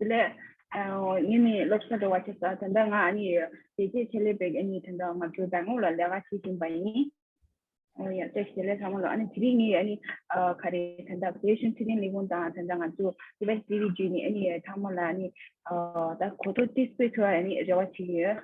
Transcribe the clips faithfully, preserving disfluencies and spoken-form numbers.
དེ་ལས་ཨ་ངས་ནི་སློབ་གསོ་འགྲོ་བ་ཆེ་ས་ད་ལྟ་ང་ཨ་ནི་ལས་བྱེད་ཆེད་ལས་པའི་ཨ་ནི་ད་ལྟ་ང་ཚོ་བེང་ལོར་ལ་ལས་ཀ་བྱེད་བཞིན་པ་ཡིན། ཨོ་ཡ་བཀྲ་ཤིས་བདེ་ལེགས་ཚང་མ་ལ། ཨ་ནི་དེ་རིང་ངས་ཨ་ནི་ཨ་ག་རེ་ད་ལྟ་བེ་ཤན་ཚེ་རིང་ལས་ཁུངས་དང་ད་ལྟ་ང་ཚོ་ཊི་བི་ཨེས་ཊི་ཝི་བརྒྱུད་ནས་ཨ་ནི་ཚང་མ་ལ་ཨ་ནི་ཨ་ད་གོ་རྟོགས་ཏོག་ཙམ་སྤེལ་ཐུབ་པ་ཨ་ནི་རེ་བ་བྱེད་ཀྱི་ཡོད།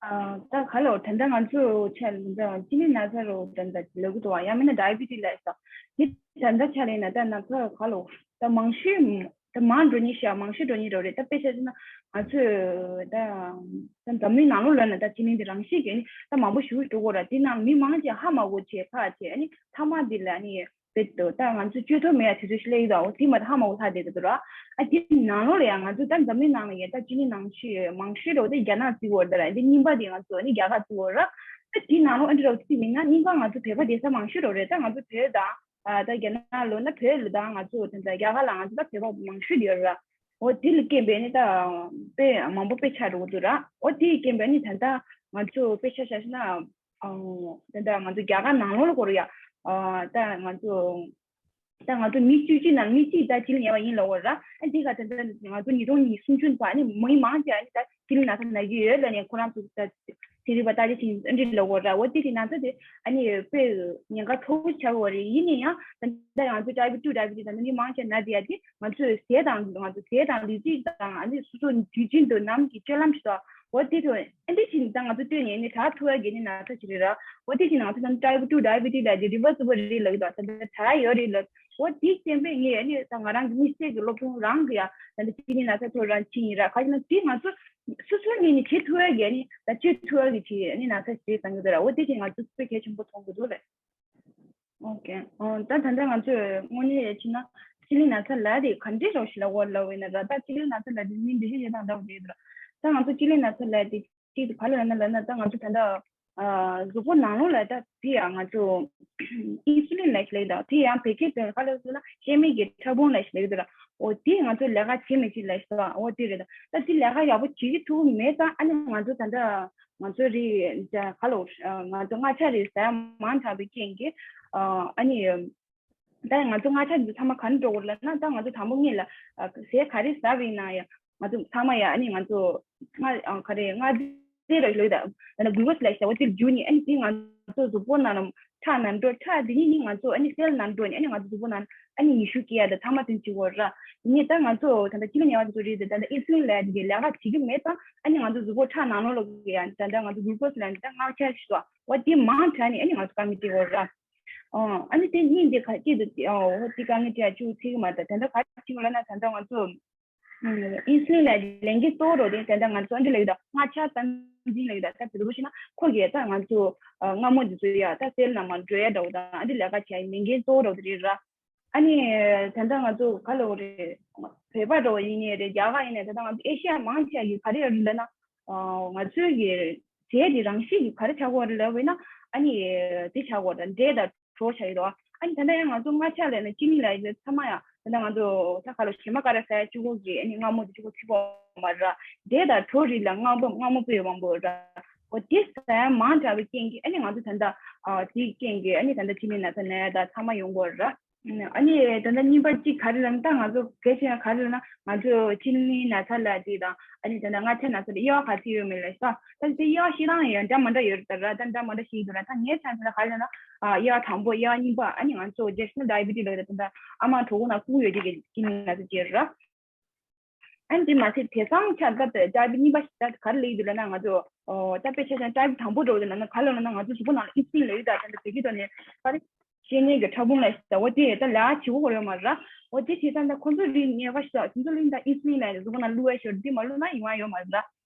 ཨ་ད་ག་ལོ་ད་ལྟ་ང་ཚོ་ཆ་ལ་ད་སྤྱི་ནད་ན་ཚ་རོ་ད་ལྟ་ལབ་གི་འདུག་བ། ཡང་མིན་ན་ཌའི་བི་ཊི་ལབ་ས་འདི་ད་ལྟ་ཆ་ལ་ཡིན་ན་ད་ན་ཚ་ག་ལོ་ད་མང་ཤོས་ད་མང་འགྲོ་ཉེན་ཤ་མང་ཤོས་འགྲོ་ཉེན་རོ་རེད། ད་དཔེ་ཆ་བཞག་ན་ང་ཚོས་ད་ད་འཛམ་གླིང་ནང་ལོགས་ལ་ན་ད་སྤྱི་ནད་འདི་རང་བཞིན་གྱིས་ནི་ད་མང་པོ་ཞིག་འགྲོ་གི་ར། དེ་ནང་མི་མང་ཆེ་ཧ་མ་གོ་བྱས་ཁག་བྱས་ཨ་ནི་ཐ་མག་འདི་ལ་ཨ་ནི་བེད་དོ་ད་ང་ཚོ་བཅོས་ཐབས་མེད་ཡ་དེ་ཚོ་ཞིག་ལས་ཡོད་ཨོ་དེ་མ་ད་ཧ་མ་གོ་ལྷག་བསྡད་ཀྱི་འདུག་ར། ཨ་དེ་ནང་ལོགས་ལ་ཡང་ང་ཚོ་ད་འཛམ་གླིང་ནང་ལ་ཡ་ད་སྤྱི་ནད་ནང་ཤོས་མང་ཤོས་རོ་ད་རྒྱ་ནག་བརྩི་གི་ཡོད་རེད་ད་ར། འདི་གཉིས་པ་དེ་ང་ཚོ་ཨ་ནི་རྒྱ་གར་བརྩི་གི་ཡོད་ར། ཨ་དེ་ནང་ལོགས་ཨ་འདྲ་རོ་བརྩི་མིན་ན་གཉིས་པ་ང་ཚོ་བོད་པ་བསྡད་ས་མང་ཤོས་རོ་རེད། ད་ང་ཚོ་བོད་དང་ཨ་ད་རྒྱ་ནག་ལོ་ན་བོད་ལ་ད་ང་ཚོ་དེ་འདྲ་རྒྱ་གར་ལ་ང་ཚོ་ད་བོད་པ་མང་ཤོས་དེ་ཡོད་ར། འོ་དེ་ལ་རྐྱེན་པས་ནི་ད་དཔེ་མང་པོ་དཔེ་ཆ་འགྲོ་གི་འདུག་ར། འོ་དེ་ཡི་རྐྱེན་པས་ནི་ད་ལྟ་ང་ཚོ་དཔེ་ཆ་བཞག་ན་ཨ་ད་ལྟ་ང་ཚོ་རྒྱ་གར་ནང་ལོགས་ལ་སྐོར་ཡ་ཨ་ད་ང་ཚོ་ད་ང་ཚོ་མི་བཅུ་གཅིག་ནང་མི་གཅིག་ད་སྤྱི་ལ་ཉེ་བ་ཡིན་ལབ་ཡོད་ར། ཨ་འདི་ག་ད་ལྟ་ང་ཚོ་ཉིས་སྟོང་ཉི་ཤུ་སུམ་ཅུ་བར་ནི་མི་མང་ཆེ་ཨ་ནི་ད་སྤྱི་ལ་ན་ཚ་ན་གི་ཡོད་ལ་ནི་ཁོ་རང་ཚོ་ད་ཚན་རིག་པ་ལྟ་ཅི་ཅིག་ཨ་འདྲི་ལབ་ཡོད་ར། འོ་དེ་དེ་ན་ཚ་དེ་ཨ་ནི་དཔེ་ཉེན་ཁ་མཐོ་པོ་ཆགས་ཡོད་རེད། ཡིན་ན་ཡང་ད་ལྟ་ང་ཚོ་ཌའི་བི་ཊི་ཌའི་བི་ཊི་ད་ལྟ་མི་མང་ཆེ་ན་དེ་ཡ་དེ་ང་ཚོས་ཟས་དང་ང་ཚོ་ཟས་དང་ལུས་རྩལ་དང་ཨ་ནི་སོ་སོ་དུས་རྒྱུན་དུ་ནམ་གྱི་སྤྱོད་ལམ་ཞིག་དང་འོ་དེ་ཚོ་ཨ་འདི་ཞིག་ད་ང་ཚོ་སྟོད་ནས་ནི་དྲག་ཐུབ་ཡ་གི་ནི་ན་ཚ་ཞིག་རེད་ར། འོ་དེ་ཞིག་ང་ཚོ་ད་ཊའིབ་ཊུ་ཌའི་བི་ཊི་ལབ་དེ་རི་བར་སི་བལ་རེད་ལབ་ཀྱི་འདུག་ད་ལྟ་དྲག་ཡོད་རེད་ལབ། འོ་དེ་བསྟན་པས་ངས་ནི་ད་ང་རང་གི་དམིགས་བསལ་གྱི་སློབ་སྦྱོང་རང་གི་ཡ་ད་ལྟ་སྤྱི་ནི་ན་ཚ་ཐོག་རང་ཕྱིན་ཡིན་ར། ག་ཅི་ན་དེ་ང་ཚོ་སོ་སོ་ནས་ནི་བྱེད་ཐུབ་ཡ་གི་ནི་ད་བྱེད་ཐུབ་ཡ་གི་བྱེད་ནི་ན་ཚ་ཞིག་རེད་བསམ་གྱི་འདུག་ར། འོ་དེ་ཞིག་ང་ཚོ་དཔེ་གལ་ཆེན་པོ་མཐོང་གི་འདུག་ལེ། ཨོ་ཀེ། ཨོ་ད་ད་ལྟ་ང་ཚོས་དངོས་གནས་ཡ་ཕྱིན་ན་སྤྱི་ལེ་ན་ཚ་ལབ་དེ་ག་འདྲས་རོགས་ཞིག་ལབ་དགོས་ལབ་ཡིན་ན་ར། ད་སྤྱི་ལེ་ན་ཚ་ལབ་དེ་མི་འདི་ཤེས་ཡོད་དང་འདྲ་བོ་རེད་འདུག་ར། ད་ང་ཚོ་སྤྱི་ལེ་ན་ཚ་ལབ་དེ་ཅིག་ག་ལ་ན་ལབ་ན་ད་ང་ཚོ་ད་ལྟ་ཨ་གཟུགས་པོ་ནང་ལོགས་ལ་ད་དེ་ཡ་ང་ཚོ་ཨིན་སུ་ལིན་ལབ་ཞིག་ལབ་དང་དེ་ཡང་བོད་སྐད་དུ་ག་ལ་ཟེར་ན་གཤེར་མིག་གི་ཕྲ་ཕུང་ལབ་ཞིག་ལབ་དུས་ར། འོ་དེ་ང་ཚོ་ལས་ཀ་བྱེད་མི་བྱེད་ལབ་ཞིག་འོ་དེ་རེད། ད་དེ་ལས་ཀ་ཡག་པོ་བྱེད་ཀྱི་ཐུབ་མེད་ཙང་ཨ་ནི་ང་ཚོ་ད་ལྟ་ང་ཚོ་རེད་ད་ག་ལ་ང་ཚོ་མངར་ཆ་རེད་ཟ་ཡ་མང་དྲགས་པའི་རྐྱེན་གྱིས་ཨ་ནི། ད་ང་ཚོ་མངར་ཆ་འདི་ཚང་མ་ག་ནས་འགྲོ་དགོས་ལབ་ན། ད་ང་ཚོ་དང་པོ་ངེད་ལ་ཨ་ཟས་ག་རེ་ཟ་བ་ཡིན་ན་ཡང་ང་ཚོ་ཚང་མ་ཡང་ཨ་ནི་ང་ཚོ་མངར་ཨ་ག་རེ་མངར་རྫས་ར་ལོས་ད་ད་ན་གུ་ལུ་ཀོས་ལབ་ཞིག་འོ་དེ་རྒྱུ་ནི་ཨ་ནི་དེ་ང་ཚོ་གཟུགས་པོ་ནང་ལ་ཁྲག་ནང་འགྲོ། ཁྲག་དེ་ནི་ནི་ང་ཚོ་ཨ་ནི་སེལ་ནང་འགྲོ་ནི་ཨ་ནི་ང་ཚོ་གཟུགས་པོ་ནང་ཨ་ནི་ཉི་ཤུ་སྐྱེ་ཡ་ད་ཚང་མ་དེ་བྱེད་དགོས་ར། དེ་ནི་ད་ང་ཚོ་ད་ལྟ་སྤྱི་ལ་ཉེ་བ་དེ་ཚོ་རེད་དེ་ད་ལྟ་ཨིན་སུ་ལིན་ལབ་ཡ་དེ་གི་ལས་ཀ་བྱེད་ཀྱི་མེད་ཙང་ཨ་ནི་ང་ཚོ་གཟུགས་པོ་ཁྲག་ནང་ལོགས་ལ་གི་ཡ་ད་ལྟ་ང་ཚོ་གུ་ལུ་ཀོས་ལབ་ཡ་དེ་ད་མངར་ཆ་ཞིག་འོ་དེ་མང་དྲགས་ནས་ཨ་ནི་ང་ཚོ་དཀའ་ངལ་འཕྲད་ཀྱི་ཡོད་ར། ཨོ་ཨ་ནི་དེ་གཉིས་དེ་ག་སྐྱིད་དུ་ཨོ་དེ་དཀའ་ངལ་འཕྲད་ཡ་བཅུ་ཚིག་མ་ད་དེ་འདྲ་ག་ཅིག་ལབ་ན་ད་ལྟ་ང་ཚོ་ཨིན་སུ་ལིན་ལ་ལས་འགན་གཙོ་བོ་རོ་དེ་དེ་འདྲ་ང་ཚོ་ཨ་འདྲ་ལབ་ཡོད་ད། མངར་ཆ་སྟངས་འཛིན་ལབ་ཡོད་ད། ད་དེ་རུ་ཤི་ན་ཁོ་གིས་ད་ང་ཚོ་མངར་མོ་དེ་ཚོ་ཡ་ད་སེལ་ནང་མ་འགྲོ་ཡ་འདྲ་བོ་ད་ཨ་འདྲ་ལས་ཀ་བྱས་ལས་འགན་གཙོ་བོ་རོ་དེ་རེད་ར། ཨ་ནི་ད་ལྟ་ང་ཚོ་ག་ལབ་དགོས་རེད། བོད་པ་འདྲ་བོ་ཡིན་ནའི་རེད། རྒྱ་གར་ཡིན་ནའི་ད་ལྟ་ང་ཚོ་ཨེ་ཤི་ཡ་མང་ཆེ་བ་གི་ག་རེ་ཡོད་རེད་ལབ་ན། ང་ཚོའི་གི་ཟས་དེ་རང་བཞིན་གྱི་ག་རེ་ཆགས་ཀྱི་ཡོད་རེད་ལབ་ན། ཨ་ནི་དེ་ཆགས་ཀྱི་ཡོད་རེད། འབྲས་དང་གྲོ་ཆགས་ཡོད་རེད། ཨ་ནི་ད་ལྟ་ཡང་ང་ཚོ་མངར་ཆ་ལབ་ན་ཅི་ནི་ལབ་ཡོད་ཚང་མ་ཡང་ད་ལྟ་ང་ཚོ་ད་ག་ལབ་ཞེ་མ་ཀ་ར་ཟ་ཡ་གཅིག་པོ་གི་ཨ་ནི་མངར་མོ་དེ་གཅིག་པོ་ཚིག་པ་མ་རེད། འབྲས་དང་གྲོ་རིགས་ལ་མངར་མོ་མངར་མོ་དཔེ་མང་པོ་ཡོད་རེད། འོ་དེ་ཟ་ཡ་མང་དྲགས་པའི་རྐྱེན་གྱིས་ཨ་ནི་ང་ཚོ་ད་ལྟ་དེའི་རྐྱེན་གྱིས་ཨ་ནི་ད་ལྟ་སྤྱི་ནད་ན་ཚ་ན་ཡ་ད་ཚང་མ་ཡོང་གི་ཡོད་རེད། ཨ་ནི་ད་ལྟ་གཉིས་པ་གཅིག་ག་རེ་ལབ་ན། ད་ང་ཚོ་གལ་ཆེ་ཡང་ག་རེ་ལབ་ན། ང་ཚོ་སྤྱི་ནད་ན་ཚ་ལབ་དེ་དང་ཨ་ནི་ད་ལྟ་མངར་ཆ་ན་ཚ་དེ་དབྱེ་བ་ག་ཚོད་ཡོད་མེད་ལབ་ཤག་ད་དེ་དབྱེ་བ་བཤད་སྟངས་ཡང་འདྲ་མི་འདྲ་ཡོད་རེད་ད་ར། ད་འདྲ་མི་འདྲ་ཞིག་འདུག་ར། ད་ངའི་ཆ་ནས་ད་ག་རེ་ལབ་ན། ཨ་དབྱེ་བ་དང་པོ། དབྱེ་བ་གཉིས་པ། ཨ་ནི་ང་ཚོ་ཇེ་སི་ཊ་ཤ་ནལ་ཌའི་བི་ཊི་ལབ་དེ་ད་ལྟ་ཨ་མ་གྲོད་ཁོག་ནང་བཀུག་ཡོད་དེ་གི་སྤྱི་ནད་ན་ཚ་ཅིག་རེད་ར། ཨ་ནི་དེ་མ་ཟད་དེང་སང་ཆ་ད་ཊའིབ་གཉིས་པ་ཞིག་ད་ག་རེ་ལབ་ཀྱི་འདུག་ལབ་ན། ང་ཚོ་ཨོ་ད་དཔེ་ཆ་བཞག་ན་ཊའིབ་དང་པོ་འདྲ་བོ་དེ་ལབ་ན་ག་རེ་ལབ་ན། ང་ཚོ་གཟུགས་པོ་ནང་ལ་ཨིན་སུ་ལིན་ལབ་ཡོད་ད། ད་ལྟ་བོད་སྐད་ཐོག་ནས་ག་རེ་གཤེར་རྨེན་གྱི་ཕྲ་ཕུང་ལབ་ཞིག་ད། འོ་དེ་ད་ལས་ཀ་བྱེད་དགོས་ཡོད་མ་རེད། འོ་དེ་བྱས་ཙང་ད་ཁོ་ཚོ་རིགས་ངན་པ་ཞིག་ད། ཁོ་ཚོ་ལ་ད་ཨིན་སུ་ལིན་ལབ་ཡ་གཟུགས་པོ་ནང་བླུག་ཡ་ཞོར་དེ་མ་བླུགས་ན་ཡོང་བ་ཡོད་མ་རེད།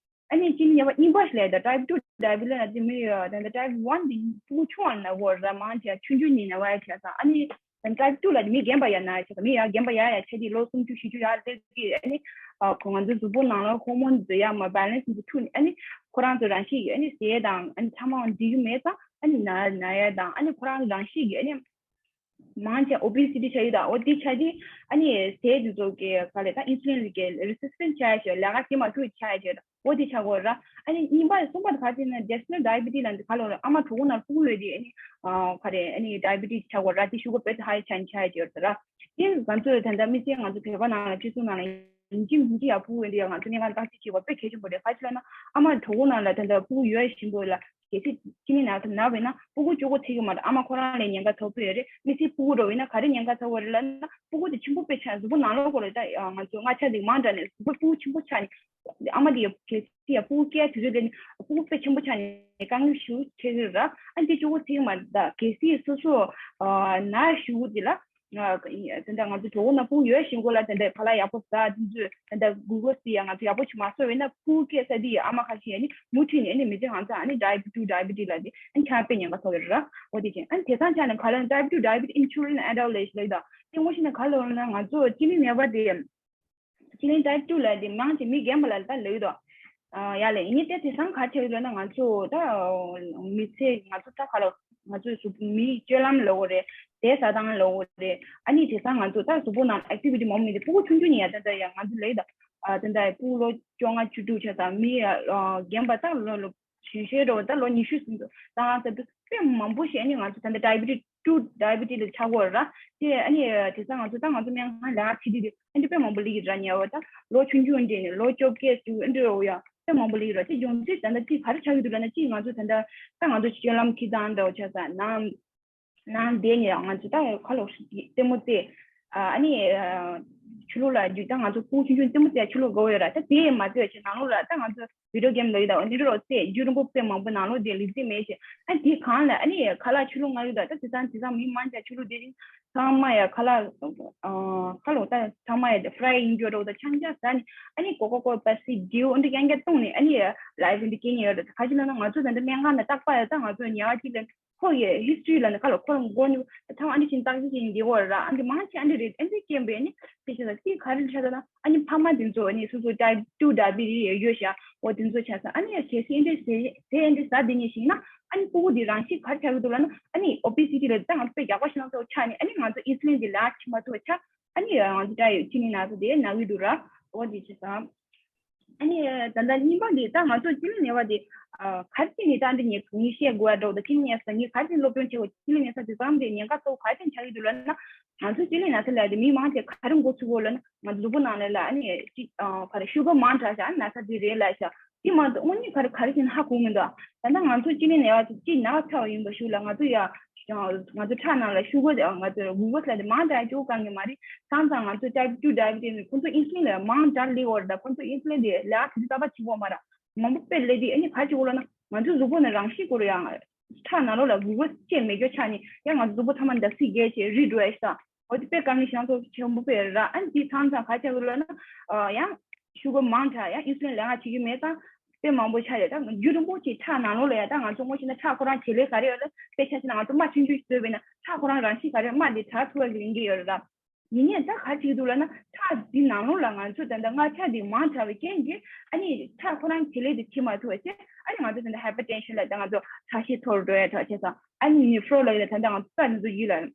ཨ་ནི་གཅིག་ནི་ཡ་བ་གཉིས་པ་ཞིག་ལབ་ཡ་ད། ཊའིབ་ཊུ་ཌའི་བི་ཊི་ལབ་ན་དེ་མི་ཡོད་ད། ཊའིབ་ཝན་དེ་ཕྲུ་གུ་ཆུང་བ་ན་གོ་ར། མང་ཆེ་ཆུང་ཆུང་ནས་ན་བ་ཡ་ཆ་ས། ཨ་ནི་ཊའིབ་ཊུ་ལ་མི་རྒན་པ་ཡ་ན་ཡ་ཆ་ས། མི་ཡ་རྒན་པ་ཡ་ཡ་ཆ་དེ་ལོ་སུམ་ཅུ་བཞི་བཅུ་ཡར་སླེབས་ཀྱི། ཨ་ནི་ཨ་ཁོ་ང་ཚོ་གཟུགས་པོ་ནང་ལ་ཧོར་མོན་དེ་ཡ་མ་བེ་ལེན་སི་དེ་འཁྲུག་ནས། ཨ་ནི་ཁོ་རང་ཚོ་རང་བཞིན་གྱིས་ཨ་ནི་ཟས་དང་ཨ་ནི་ཚང་མ་འགྲིག་གི་མེད་ཙང་ཨ་ནི་ན་ན་ཡ་དང་། ཨ་ནི་ཁོ་རང་རང་བཞིན་གྱིས་ཨ་ནི་མང་ཆེ་ཨོ་བེ་སི་ཊི་ཆགས་ཡོད་ད། འོ་དེ་ཆགས་དུས་ཨ་ནི་ཟས་དེ་ཚོ་གི་ག་ལབ་ད་ཨིན་སུ་ལིན་གི་རེ་སི་སི་ཊེན་ཊི་ཆགས་ཡ་ཆགས། ལས་ཀ་བྱེད་མ་ཐུབ་ཆགས་ཡ་ཆགས་ད། འོ་དེ་ཆགས་ཀྱི་ཡོད་ར། ཨ་ནི་གཉིས་པ་གསུམ་པ་དེ་ག་ཅིག་ན་ཇེ་སི་ཊ་ཤ་ནལ་ཌའི་བི་ཊི་ལབ་ནི་ག་ལབ་ར། ཨ་མ་གྲོད་ཁོག་ནང་བཀུག་ཡོད་དེ་ཨ་ནི་ཨ་ག་རེ་ཨ་ནི་ཌའི་བི་ཊི་ཆགས་ཀྱི་ཡོད་ར། དེ་ཤུ་གར་དཔེ་ཧའི་ཆགས་ཆགས་ཡ་ཆགས་ཡོད་ད་ར། དེ་ང་ཚོས་ད་ལྟ་དམིགས་བསལ་ང་ཚོ་བོད་པ་ནང་ལ་སྤྱི་ཚོགས་ནང་ལ་ ཡིན་གཅིག་མིན་གཅིག་ཡ་ཕྲུ་གུ་འདི་ཡ་ང་ཚོ་གནས་སྟངས་བརྟག་དཔྱད་བྱེད་པ་དཔེ་གལ་ཆེན་པོ་རེད། ག་ཅི་ལབ་ན་ཨ་མ་གྲོད་ཁོག་ནང་ལ་ད་ལྟ་ཕྲུ་གུ་ཡོད་བཞིན་པོ་ལ་གལ་སྲིད་སྐྱེ་དམན་ན་ཚ་ན་བས་ན་ཕྲུ་གུ་གཅིག་པོ་ཐེབས་ཀྱི་མ་རེད། ཨ་མ་ཁོ་རང་ལ་ཉེན་ཁ་ཐོབ་ཀྱི་ཡོད་རེད། མི་ཚེ་ཕྲུ་གུ་འགྲོ་བས་ན་ག་རེ་ཉེན་ཁ་ཐོབ་པ་རེད་ལབ་ན་ཕྲུ་གུ་དེ་ཆེན་པོ་དཔེ་ཆགས། གཟུགས་པོ་ནང་ལོགས་སྐོར་ལ་ད་ང་ཚོ་མངར་ཆ་དེ་མང་དྲགས་ནས་གཟུགས་པོ་ཕྲུ་གུ་ཆེན་པོ་ཆགས་ནས་ཨ་མ་དེ་ཡ་གལ་སྲིད་ཡ་ཕྲུ་གུ་སྐྱེ་དུས་ཚོད་དེ་ནི་ཕྲུ་གུ་དཔེ་ཆེན་པོ་ཆགས་ནས་དཀའ་ངལ་ཞེ་པོ་འཕྲད་ཀྱི་རེད། ཨ་འདི་གཅིག་པོ་ཐེབས་ཀྱི་མ་རེད། ད་གལ་སྲིད་སོ་སོ་ན་ཞུ་དེ་ལ། ང་དེ་འདྲ་ང་ཚོ་གྲོད་ཁོག་ནང་ཕྲུ་གུ་ཡོད་བཞིན་སྐོར་ལ་དེ་འདྲ་ཁ་ལག་ཡག་པོ་ཟ་དེ་ཚོས་དེ་འདྲ་གུ་གོ་སི་ཡ་ང་ཚོ་ཡག་པོ་ཞིག་མ་གསོ་བས་ན་ཕྲུ་གུ་སྐྱེ་ས་དེ་ཡི་ཨ་མ་ཁ་ཤས་ཡ་ནི་མུ་མཐུད་ནས་ནི་མི་ཚེ་གང་ཚང་ཨ་ནི་ཌའི་བི་ཊི་ཌའི་བི་ཊི་ལ་དེ་ཨ་ནི་ཆ་དཔེ་ཉེན་ཁ་ཐོབ་ཡོད་ར། འོ་དེ་བཞིན་ཨ་ནི་དེང་སང་ཆ་ནས་ག་ལ་ཌའི་བི་ཊི་ཌའི་བི་ཊི་ཨིན་ཆུ་ལིན་ཨེ་ཌལ་ལེ་ཞིག་ལབ་ད་དེ་ངོ་ཤེས་ན་ག་ལ་འོ་ན་ང་ཚོ་སྤྱི་ལེ་ནད་པ་དེ། སྤྱི་ལེ་ཊའིབ་ཊུ་ལབ་དེ་མང་ཆེ་མི་རྒན་པ་ལ་ད་ལབ་ཀྱི་འདུག་ཨ་ཡ་ལེ་ཡིན་ནི་དེ་དེང་སང་ག་ཆགས་ཀྱི་འདུག་ན་ང་ཚོ་ད་མི་ཚེ་ང་ཚོ་ད་ག་ལ་ང་ཚོ་གཟུགས་མིའི་སྤྱོད་ལམ་ལབ་དགོས་རེད། ཟས་ཟ་སྟངས་ལབ་དགོས་རེད། ཨ་ནི་དེང་སང་ང་ཚོ་ད་གཟུགས་པོ་ནང་ཨེག་ཊི་བི་ཊི་མང་པོ་མེད་དེ་ཕྲུ་གུ་ཆུང་ཆུང་ནས་ཡ་ད་ད་ཡ་ང་ཚོ་ལབ་ད་ཨ་ད་ད་ཕྲུ་གུ་ལོ་བཅོ་ལྔ་བཅུ་དྲུག་ཆགས་ད་མི་ཡ་རྒན་པ་ད་ལོ་ལོ་གཞོན་གཞོན་འདྲ་བོ་ད་ལོ་ཉི་ཤུ་ཟིན་འདུག་ད་ང་ཚོ་དཔེ་མང་པོ་ཞིག་ཨ་ནི་ང་ཚོ་ད་ད་ཌའི་བི་ཊི་ཊུ་ཌའི་བི་ཊི་ལ་ཆགས་ཀྱི་ཡོད་ར། དེ་ཨ་ནི་དེང་སང་ང་ཚོ་ད་ང་ཚོ་སྨན་ཁང་ལ་ཕྱིན་དུས་དེ་ཨ་ནི་དཔེ་མང་པོ་སླེབས་ཀྱི་ར། ཉེ་བ་ད་ལོ་ཆུང་ཆུང་འདྲ་ནས་ལོ་བཅོ་བརྒྱད་བཅུ་ཨ་འདྲ་ཡོད་ཡ་དཔེ་མང་པོ་སླེབས་ཀྱི་ར། དེ་ཡོང་དུས་ད་ད་ཅིག་ག་རེ་ཆགས་ཀྱི་འདུག་ལབ་ན་ཅིག་ང་ཚོ་ད་ད་ད་ང་ཚོ་སྤྱོད་ལམ་ཁྱི་དང་འདྲ་བོ་ཆགས་ས་ནང་ནང་བསྡད་ནས་ང་ཚོ་ད་ཁ་ལོ་ལྟད་མོ་བལྟས། ཨ་ནི་ཆུ་ལོག་ལ་རྒྱུག་ད་ང་ཚོ་ཕྲུ་གུ་ཆུང་ཆུང་ལྟད་མོ་བལྟས་ཆུ་ལོག་དགའ་བོ་ཡོད་ར། ད་དེ་མ་བལྟས་ཆེ་ནང་ལོགས་ལ་ད་ང་ཚོ་བི་ཌིའོ་གེམ་ལབ་ཀྱི་འདུག་འདི་འདྲ་རོ་ཚེ་རྒྱུན་རིང་པོ་དཔེ་མང་པོ་ནང་ལོགས་དེ་ལུས་རྩལ་མེད་ཞེས། ཨ་དེའི་སྒང་ལ་ཨ་ནི་ཁ་ལག་ཆུ་ལོག་མངར་ཡོད་ད། ད་དེང་སང་དེང་སང་མི་མང་ཆེ་ཆུ་ལོག་དེ་རིང་ཚང་མ་ཡ་ཁ་ལག་ཁ་ལོག་ད་ཚང་མ་ཡ་ཕ་རའི་ཡིན་རྒྱུ་རོ་ད་ཆང་ཆང་ཟ་ནི་ཨ་ནི་ཀོ་ཀོ་ཀོ་པེབ་སི་ཌིའུ་འདི་རྐྱང་རྐྱང་བཏུང་ནི་ཨ་ནི་ལའིབ་འདི་སྐྱེལ་ནི་ཡོད་རེད། ག་ཅི་ལབ་ན་ང་ཚོ་ད་འདི་སྨན་ཁང་ནས་རྟག་པར་ཡ་ད་ང་ཚོ་ཉལ་བ་ཅིག་ལ། ཁོ་ཡི་ཧིས་ཊོ་རི་ལ་ནི་ཁ་ལ་ཁོ་མགོ་ནི་ཐང་ཨ་འདྲ་ཞིག་བཏགས་ཞིག་ཡིན་གྱི་འོ་ར། ཨ་འདྲ་མང་ཆེ་ཨ་འདྲ་རེད། ཨ་འདྲ་སྐྱེས་པའི་ནི་དེ་ཆ་ལ་སྐྱེས་ག་རེ་ཆ་ལ་ན་ཨ་ནི་ཕ་མ་དེ་ཚོ་ནི་སོ་སོ་ཊའིབ་ཊུ་ཌའི་བི་ཊི་ཡོད་ཤག་འོ་དེ་ཚོ་ཆ་ས་ཨ་ནི་ཡ་གལ་སྲིད་ཨ་འདྲ་ཟས་ཟས་ཨ་འདྲ་ཟ་དེ་ནི་ཞིག་ན་ཨ་ནི་ཕྲུ་གུ་དེ་རང་ཤི་ག་རེ་ཆགས་ཀྱི་འདུག་ལབ་ན་ཨ་ནི་ཨོ་བེ་སི་ཊི་ལ་ད་ང་ཚོ་དཔེ་རྒྱགས་པ་ཞིག་ན་ཚོ་ཆགས་ནི་ཨ་ནི་ང་ཚོ་ཨིན་སུ་ལིན་དེ་ལག་ཁྱེར་མ་ཐུབ་པ་ཆགས། ཨ་ནི་ང་ཚོ་ད་ཡོད་ཅི་ནི་ན་ཚོ་དེ་ན་གི་འདུག་ར། འོ་དེ་ཆ་ས། ཨ་ནི་ད་ལྟ་གཉིས་པ་དེ་ད་ང་ཚོ་སྤྱི་ལེ་ནད་པ་དེ་ག་རེ་བྱས་ནས་ད་འདི་ངས་ངས་བཤད་དགོས་ཡ་འགྲོ་ད་སྤྱི་ལེ་ནད་ས་ངས་ག་རེ་བྱས་སློབ་སྦྱོང་བྱེད་དགོས། སྤྱི་ལེ་ནད་ས་དེ་ཙམ་དེ་ཉེན་ཁ་ཚོ་ག་རེ་བྱས་ཆགས་ཀྱི་འདུག་ལབ་ན་ང་ཚོ་སྤྱི་ལེ་ནད་ས་ལ་དེ་མི་མང་ཆེ་ག་རེ་མགོ་ཚོས་དགོས་ལབ་ན་ང་ཚོ་གཟུགས་པོ་ནང་ལ་ལ་ཨ་ནི་ཅི་ག་རེ་ཤུ་གར་མང་དྲགས་ཤག་ན་ཚ་དེ་རེད་ལབ་ཤག་དེ་མ་གཏོགས་དངོས་གནས་ག་རེ་ག་རེ་བྱས་ན་ཧ་གོ་མི་འདུག་ད་ལྟ་ང་ཚོ་སྤྱི་ལེ་ནད་པ་ཚོ་ཅི་ན་ཚ་བ་ཡིན་པ་ཞུ་ལ་ང་ཚོ་ཡ། ང་ཚོ་ཁྲག་ནང་ལ་ཤུ་གར་ང་ཚོ་གུ་གོ་སི་ལབ་དེ་མང་དྲགས་བཅུག་གང་གི་མ་རེད། སང་ཙང་ང་ཚོ་ཊའིབ་ཊུ་ཌའི་བི་ཊི་ནི་ཁོང་ཚོ་ཨིན་སུ་ལིན་ལ་མང་དྲགས་སླེབས་ཡོད་རེད། ད་ཁོང་ཚོ་ཨིན་སུ་ལིན་དེ་ལས་ཀ་དེ་ཚོ་རྩ་བ་བྱེད་དགོས་མ་རེད། མང་པོ་དཔེ་སླེབས་དེ་ཨ་ནི་ག་རེ་བྱེད་དགོས་ལབ་ན་ང་ཚོ་གཟུགས་པོ་ནི་རང་ཤི་དགོས་རེད། ཡང་ཁྲག་ནང་ལོགས་ལ་གུ་གོ་སི་ཅིག་མེད་རྒྱུ་ཆགས་ནི་ཡང་ང་ཚོ་གཟུགས་པོ་ཐ་མ་འདར་སིག་རྒྱག་བྱས་རིལ་འགྲོ་ཡ་ཤག་འོ་དེ་དཔེ་དཀའ་ངལ་ཞེ་དྲག་ཆེན་པོ་དཔེ་རེད། ཨ་ནི་དེ་ཚང་ཚང་ག་རེ་བྱེད་དགོས་ལབ་ན་ཡང་ཤུ་གར་མང་དྲགས་ཡང་ཨིན་སུ་ལིན་ལས་ཀ་བྱེད་རྒྱུ་མེད་ཙང་། དཔེ་མང་པོ་ཆགས་ཡོད། ད་རྒྱུན་རིང་པོ་ཅིག་ཁྲག་ནང་ལོགས་ལ་ཡ་ད་ང་ཚོ་དངོས་གཞི་ན་ཁྲག་ཁོ་རང་བྱེད་ལས་ག་རེ་ཡོད་ལ་དཔེ་ཆ་བཞག་ན་ང་ཚོ་རྨ་ཆུང་ཆུང་ཞིག་བཟོས་པས་ན་ཁྲག་ཁོ་རང་རང་བཞིན་ག་རེ་རྨ་འདི་དྲག་ཐུབ་པ་གི་ཡིན་གྱི་ཡོད་རེད། ད་ཡིན་ནའི་ད་ག་རེ་བྱེད་ཀྱི་འདུག་ལབ་ན་ཁྲག་འདི་ནང་ལོགས་ལ་ང་ཚོ་ད་ལྟ་མངར་ཆ་འདི་མང་དྲགས་པའི་རྐྱེན་གྱིས་ཨ་ནི་ཁྲག་ཁོ་རང་བྱེད་ལས་འདི་བྱེད་མ་ཐུབ་པ་བྱས་ཨ་ནི་ང་ཚོ་ད་ལྟ་ཧའི་པར་ཊེན་ཤན་ལ་ད་ང་ཚོ་ཁྲག་ཤེད་མཐོ་རུ་འགྲོ་ཡ་ཐག་བྱས་ཙང་ཨ་ནི་ནེ་ཕྲོ་ལབ་ཡ་ད་ད་ང་ཚོ་རྩ་འདི་ཚོ་ཡིད་ལ།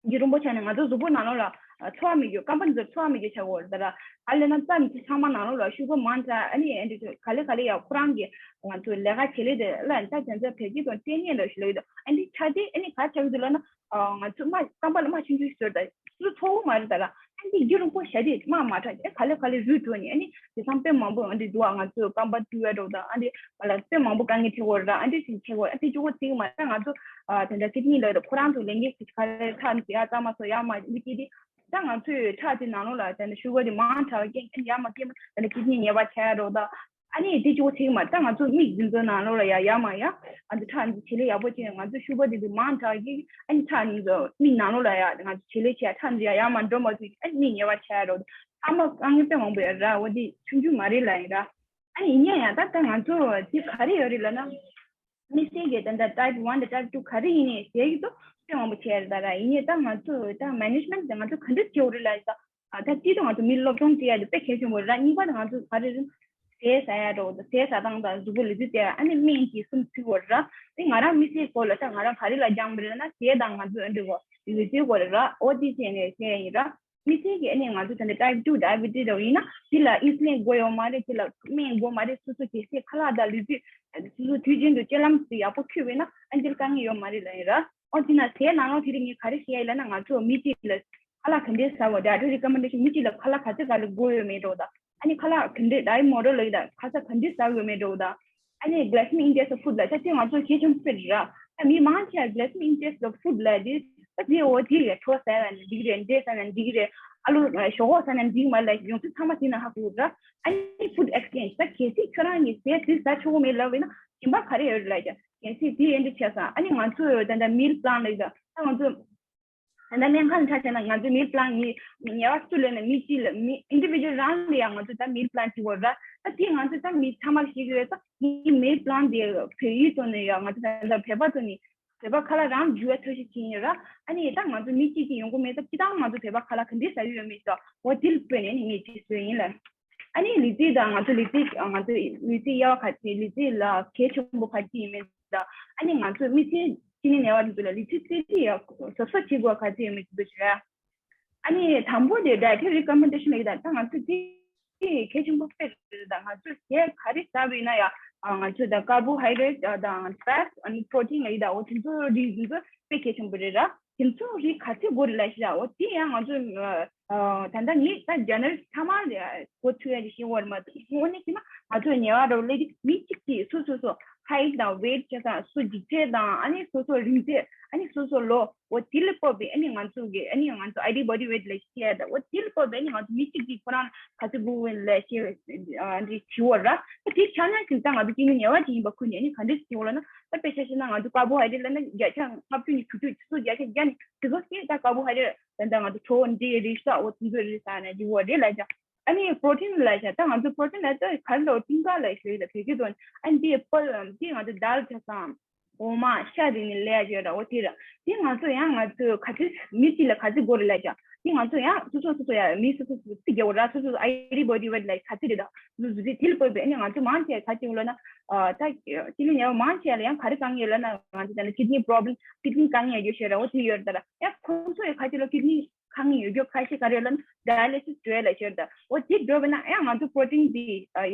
རྒྱུན་རིང་པོ་ཆགས་ནས་ང་ཚོ་གཟུགས་པོ་ནང་ལོགས་ལ་ཚོར་བ་མེད་རྒྱུ་རྐང་པ་འདི་ཚོར་ཚོར་བ་མེད་རྒྱུ་ཆགས་ཀྱི་ཡོད་རེད། ད་ར་ག་ལབ་ན་རྩ་འདི་ཚང་མ་ནང་ལོགས་ལ་ཤུ་གར་མང་དྲགས་ཨ་ནི་ཨ་འདི་ཚོ་ག་ལེ་ག་ལེ་ཡ་ཁོ་རང་གི་ང་ཚོ་ལས་ཀ་བྱེད་ལས་དེ་ལ་ད་དེ་ཚོ་བེད་སྤྱོད་དང་ལྟས་ངན་འདྲ་ཞིག་ལོས་ཡོད། ཨ་འདི་ཆ་དེ་ཨ་ནི་ག་ཆགས་ཀྱི་འདུག་ལབ་ན་ང་ཚོ་རྨ་རྐང་པ་ལ་རྨ་ཆུང་ཆུང་ཞིག་བཟོས་ད་སུ་ཚོ་བོ་མ་རེད། ད་ར་ཨ་འདི་རྒྱུན་རིང་པོ་བྱས་དེ་རྨ་མ་དྲགས་ཨ་ག་ལེ་ག་ལེ་རུལ་འགྲོ་ནི་ཨ་ནི་དེ་ཚང་དཔེ་མང་པོ་ཨ་འདི་འདུག་ང་ཚོ་རྐང་པ་བཏུ་ཡ་འགྲོ་ད་ཨ་འདི་ང་ལ་དཔེ་མང་པོ་དཀའ་ངལ་འཕྲད་ཀྱི་ཡོད་རེད། ཨ་འདི་ཞིག་འཕྲད་ཀྱི་ཡོད། ཨ་འདི་གཅིག་པོ་ཅིག་མ་རེད། ང་ཚོ་ཨ་དེ་འདྲ་སྐད་ཆ་གཉིས་ལབ་རེད། ཁོ་རང་ཚོ་ལས་འགན་ཞིག་ག་རེ་ཁྲག་འདི་ཡ་རྩ་མ་སོ་ཡ་མ་འདི་སྐྱེ་དེ་ད་ང་ཚོའི་ཁྲག་དེ་ནང་ལོགས་ལ་དེ་འདྲ་ཤུ་གར་དེ་མང་དྲགས་པའི་རྐྱེན་ཨ་ནི་ཡ་མ་སྐྱེ་མ་དེ་འདྲ་སྐད་ཆ་ཉེས་པ་ཆགས་ཡ་འགྲོ་ད། ཨ་ནི་དེ་གཅིག་པོ་ཅིག་མ་རེད། ད་ང་ཚོ་མིག་འདི་ཚོ་ནང་ལོགས་ལ་ཡ་ཡ་མ་ཡ་ཨ་འདི་ཁྲག་འདི་བྱེད་ལས་ཡག་པོ་ཅིག་ང་ཚོ་ཤུ་གར་དེ་འདི་མང་དྲགས་ཀྱི་ཨ་ནི་ཁྲག་འདི་ཚོ་མིག་ནང་ལོགས་ལ་ཡ་ང་ཚོ་བྱེད་ལས་བྱེད་ཡ་ཁྲག་འདི་ཡ་ཡ་མ་འགྲོ་མ་ཐུབ་ཨ་ནི་མིག་ཉེས་པ་ཆགས་ཡ་འགྲོ་ད། ཨ་མ་དཀའ་ངལ་དཔེ་མང་པོ་ཡོད་ར། འོ་དེ་ཆུང་ཆུང་མ་རེད་ལབ་ཡིན་ར། ཨ་ནི་ཡིན་ཡང་ཡང་ད་ལྟ་ང་ཚོ་དེ་ག་རེ་ཡོད་རེད་ལབ་ན། དམིགས་བསལ་གྱི་ད་ལྟ་ཊའིབ་ཝན་དང་ཊའིབ་ཊུ་ག་རེ་ཡིན་ནའི་ཟས་ཀྱི་ཐོག་དཔེ་མང་པོ་བྱས་རེད། ད་ར་ཡིན་ནའི་ད་ང་ཚོ་ད་མེ་ནེཇ་མེན་ཊི་དེ་ང་ཚོ་ག་འདྲ་བྱེད་དགོས་རེད་ལབ་ཡིན་ད། ད་སྤྱི་ཚོགས་ང་ཚོ་མི་སློབ་སྦྱོང་བྱེད་ཡ་དེ་དཔེ་གལ་ཆེན་པོ་རེད། གཉིས་པ་དེ་ང་ཚོ་ག་རེ་རེད། ཟས་ཟ་ཡ་འགྲོ་ཟས་ཟ་སྟངས་དང་གཟུགས་པོ་ལུས་རྩལ་བྱེད་ཡ་ཨ་ནི་སྨན་གྱི་གསུམ་ཚུད་དགོས་རེད། དེ་ང་རང་དམིགས་བསལ་སྐོར་ལ་ད་ང་རང་ག་རེ་ལ་སྦྱངས་པ་རེད་ན་ཟས་དང་ང་ཚོ་ཨ་འདྲ་གོ་ལུས་རྩལ་སྐོར་རེད་ར། འོ་དེ་བྱས་ནས་བཤད་ཡ་ཡིན་ར། དམིགས་བསལ་གྱི་ཨ་ནི་ང་ཚོ་ད་ལྟ་ཊའིབ་ཊུ་ཌའི་བི་ཊི་སི་འདྲ་བོ་ཡིན་ན་དེ་ལ་ཨིན་སུ་ལིན་དགོས་ཡོད་མ་རེད། དེ་ལ་སྨན་དགོས་མ་རེད། སོ་སོ་གལ་སྲིད་ཁ་ལག་དང་ལུས་རྩལ་སོ་སོ་དུས་རྒྱུན་དུ་སྤྱོད་ལམ་དེ་ཡག་པོ་འཁྱེར་བས་ན་ཨ་འདིར་དཀའ་ངལ་ཡོད་མ་རེད་ལབ་ཡིན་ར། ཨོ་དེ་ན་དེའི་ནང་ལོགས་དེ་རིང་ངས་ག་རེ་བཤད་ཡ་ལབ་ན་ང་ཚོ་མི་གཅིག་ལ་ ཁ་ལག་ག་འདྲས་ཟ་དགོས། dietary recommendation མི་གཅིག་ལ་ཁ་ལག་ག་ཚོད་ག་ལ་དགོས་ཡོད་མེད་འདྲ་བོ་དང་། ཨ་ནི་ཁ་ལག་ག་འདྲས་diet model ལ་ཡི་དང་ཁ་ཟས་ག་འདྲས་ཟ་དགོས་མེད་འདྲ་བོ་དང་། ཨ་ནི་glycemic index of food ལ་ཆ་ཅིག་ང་ཚོ་གལ་ཆེན་པོ་རེད་ར། ད་མི་མང་ཆེ་glycemic index of food ལ་དེ་ད་དེ་འོ་དེ་རེད། གྲོ་ཟ་ཡ་ན་འགྲིག་རེད། འབྲས་ཟ་ན་འགྲིག་རེད། ཨ་ལུ་ཞོག་ཁོག་ཟ་ན་འགྲིག་མ་ལ་ཡོང་ཚུལ་ཚང་མ་དེ་ན་ཧ་གོ་ར། ཨ་ནི་food exchange ད་གལ་སྲིད་ཁྱོད་རང་གིས་ཟས་དེ་ཟ་ཆོག་གི་མེད་ལབ་ཡིན་ན་གཞན་པ་ག་རེ་ཡོད་རེད་ལབ་ཀྱང་གལ་སྲིད་དེ་ཡན་འདྲི་བྱས་ཙང་། ཨ་ནི་ང་ཚོ་ད་ལྟ་meal plan ལ་ཡི་དང་ད་ང་ཚོ་ད་ལྟ་སྨན་ཁང་ལ་ཆ་བཞག་ན་ང་ཚོའི་meal plan ངི་ཉེ་བ་སུ་ལས་ན་མི་གཅིག་ལ་མི་individual རང་ལ་ཡང་ང་ཚོ་ད་meal plan བྱེད་དགོས་ར། ད་དེ་ང་ཚོ་ད་མི་ཚང་མར་ཤེས་ཀྱི་ཡོད་ཙང་ངི་meal plan དེ་བོད་ཡིག་ཐོག་ནས་ཡང་ང་ཚོ་ད་ལྟ་བོད་པ་ཐོག་ནས་བོད་པ་ཁ་ལག་རང་འཇུ་བའི་ཐབས་ཤེས་བྱེད་ཀྱི་ཡིན་ར། ཨ་ནི་ད་ང་ཚོ་མི་གཅིག་གིས་ཡོང་གི་མེད་ཙང་སྤྱིར་བཏང་ང་ཚོ་བོད་པ་ཁ་ལག་ག་འདྲས་ཟ་གི་ཡོད་མེད་ཙང་འོ་དེ་ལ་དཔགས་ནས་ནི་ངས་དེ་བཟོས་ཡིན་ལ། ཨ་ནི་ལི་ཙི་དང་ང་ཚོ་ལི་ཙི་ང་ཚོ་ལི་ཙི་དབྱེ་བ་ག་ཚོད། ལི་ཙི་ལ་གལ་ཆེན་པོ་ག་ཚོད་ཡིན་མིན་དང་། ཨ་ནི་ང་ཚོ་མི་ཚེ་སྐྱིད་ནི་ནས་བ་འདི་ཚོ་ལ་ལི་ཙི་ཙི་ཙི་ཡ་གཟབ་གཟབ་བྱེད་དགོས་ག་ཚོད་ཡིན་མིན་དེ་ཚོ་བྱེད་ར། ཨ་ནི་དང་པོ་དེ་dietary recommendation ལ་ཡི་དང་ད་ང་ཚོ་ཙི་ཙི་གལ་ཆེན་པོ་དཔེ་རེད། ད་ང་ཚོ་ཟས་ག་རེ་ཟ་བ་ཡིན་ན་ཡང་ང་ཚོ་ད་carbohydrate དང་fat ཨ་ནི་protein ལ་ཡི་དང་འོ་དེ་ཚོ་རིགས་འདི་ཚོ་དཔེ་གལ་ཆེན་པོ་རེད་ར། དེ་ཚོ་རིགས་ག་ཚོད་དགོས་རེད་ལབ་ཤག་འོ་དེ་ཡང་ང་ཚོ་ཨ་ད་ལྟ་ངས་ད་general ཚང་མ་ལ་གོ་ཐུབ་ཡ་ཅིག་ཤེས་ཀྱི་ཡོད་མ་རེད། དངོས་གནས་བྱས་ན་ང་ཚོ་ཉེ་བར་འགྲོ་ལས་ཀྱི་མི་གཅིག་གིས་སོ་སོ་སོ་height དང་weight བྱས་ཙང་སོ་ལྗིད་ཚད་དང་ཨ་ནི་སོ་སོ་རིང་ཚད་ཨ་ནི་སོ་སོ་ལོ་འོ་དེ་ལ་དཔག་པའི་ཨ་ནི་ང་ཚོ་གི་ཨ་ནི་ང་ཚོ་ideal body weight ལ་བཤད་ད་འོ་དེ་ལ་དཔག་པའི་ཨ་ནི་ང་ཚོ་མི་གཅིག་གིས་ཁོ་རང་ག་ཚོད་དགོས་ལ་བཤད་འདི་བྱེད་འོ་ར། ཨ་དེ་ཆ་ན་ཅིག་ད་ང་ཚོ་སྐྱེ་དངོས་ཉེ་བར་ཅིག་ཡིན་པ་ཁུར་ནས་ཨ་ནི་ག་འདྲས་བྱེད་འོ་ལ་ན་ད་དཔེ་ཆ་བཤད་ན་ང་ཚོ་carbohydrate ལ་ན་བརྒྱ་ཆ་ལྔ་བཅུ་ནས་དྲུག་ཅུ་ཆུ་ཚོད་བརྒྱ་ཆ་བརྒྱ་ནས་དེ་ཚོ་སྐད་ད་carbohydrate ད་ལྟ་ང་ཚོ་གྲོ་འབྲས་རིགས་སོགས་འོ་དེ་ཚོ་རིགས་ཟ་ན་འགྲིག་གི་རེད་ལབ་ཀྱང་། ཨ་ནི་protein ལབ་ཀྱང་ད་ང་ཚོ་protein ལབ་ད་ག་རེ་ལབ་ཏིང་ཀ་ལབ་ཞོར་ལ་བོད་སྐད་ཐོག་ནས་ཨ་ནི་དེ་ཕལ་དེ་ང་ཚོ་དལ་ཆ་ཚང་འོ་མ་ཤ་རིགས་ནས་ལས་ཡ་ཡོད་ར། འོ་དེ་ར་དེ་ང་ཚོ་ཡང་ང་ཚོ་ག་ཚོད་མི་གཅིག་ལ་ག་ཚོད་དགོས་རེད་ལབ་ཀྱང་དེ་ང་ཚོ་ཡང་སོ་སོ་སོ་སོ་ཡ་མི་སོ་སོ་སོ་སོ་རྩིས་རྒྱག་འོ་ར། སོ་སོ་ideal body weight ལ་ག་ཚོད་རེད་ད་སོ་སོ་སོ་རྩིས་དེ་ལ་བཀོད་པའི་ཨ་ནི་ང་ཚོ་མང་ཆེ་ག་ཚོད་ཡོད་ལབ་ན་ད་སྤྱི་ལོ་ཉེ་བ་མང་ཆེ་ལ་ཡང་ག་རེ་གང་ཡོད་ལབ་ན་ང་ཚོ་ད་ལྟ་kidney problem kidney གང་ཡོད་ཡོད་ཤེས་ར། འོ་དེ་ཡོད་རེད་ད་ར། ཡང་ཁོང་ཚོ་ཡང་ཁ་ཅིག་ལ་kidney གང་ཡོད་རྒྱུ་ཁ་ཤས་ག་རེ་ལབ་ན་dialysis འགྲོ་ལ་ཤོར་ད། འོ་དེ་འགྲོ་བས་ན་ཡང་ང་ཚོ་protein འདི་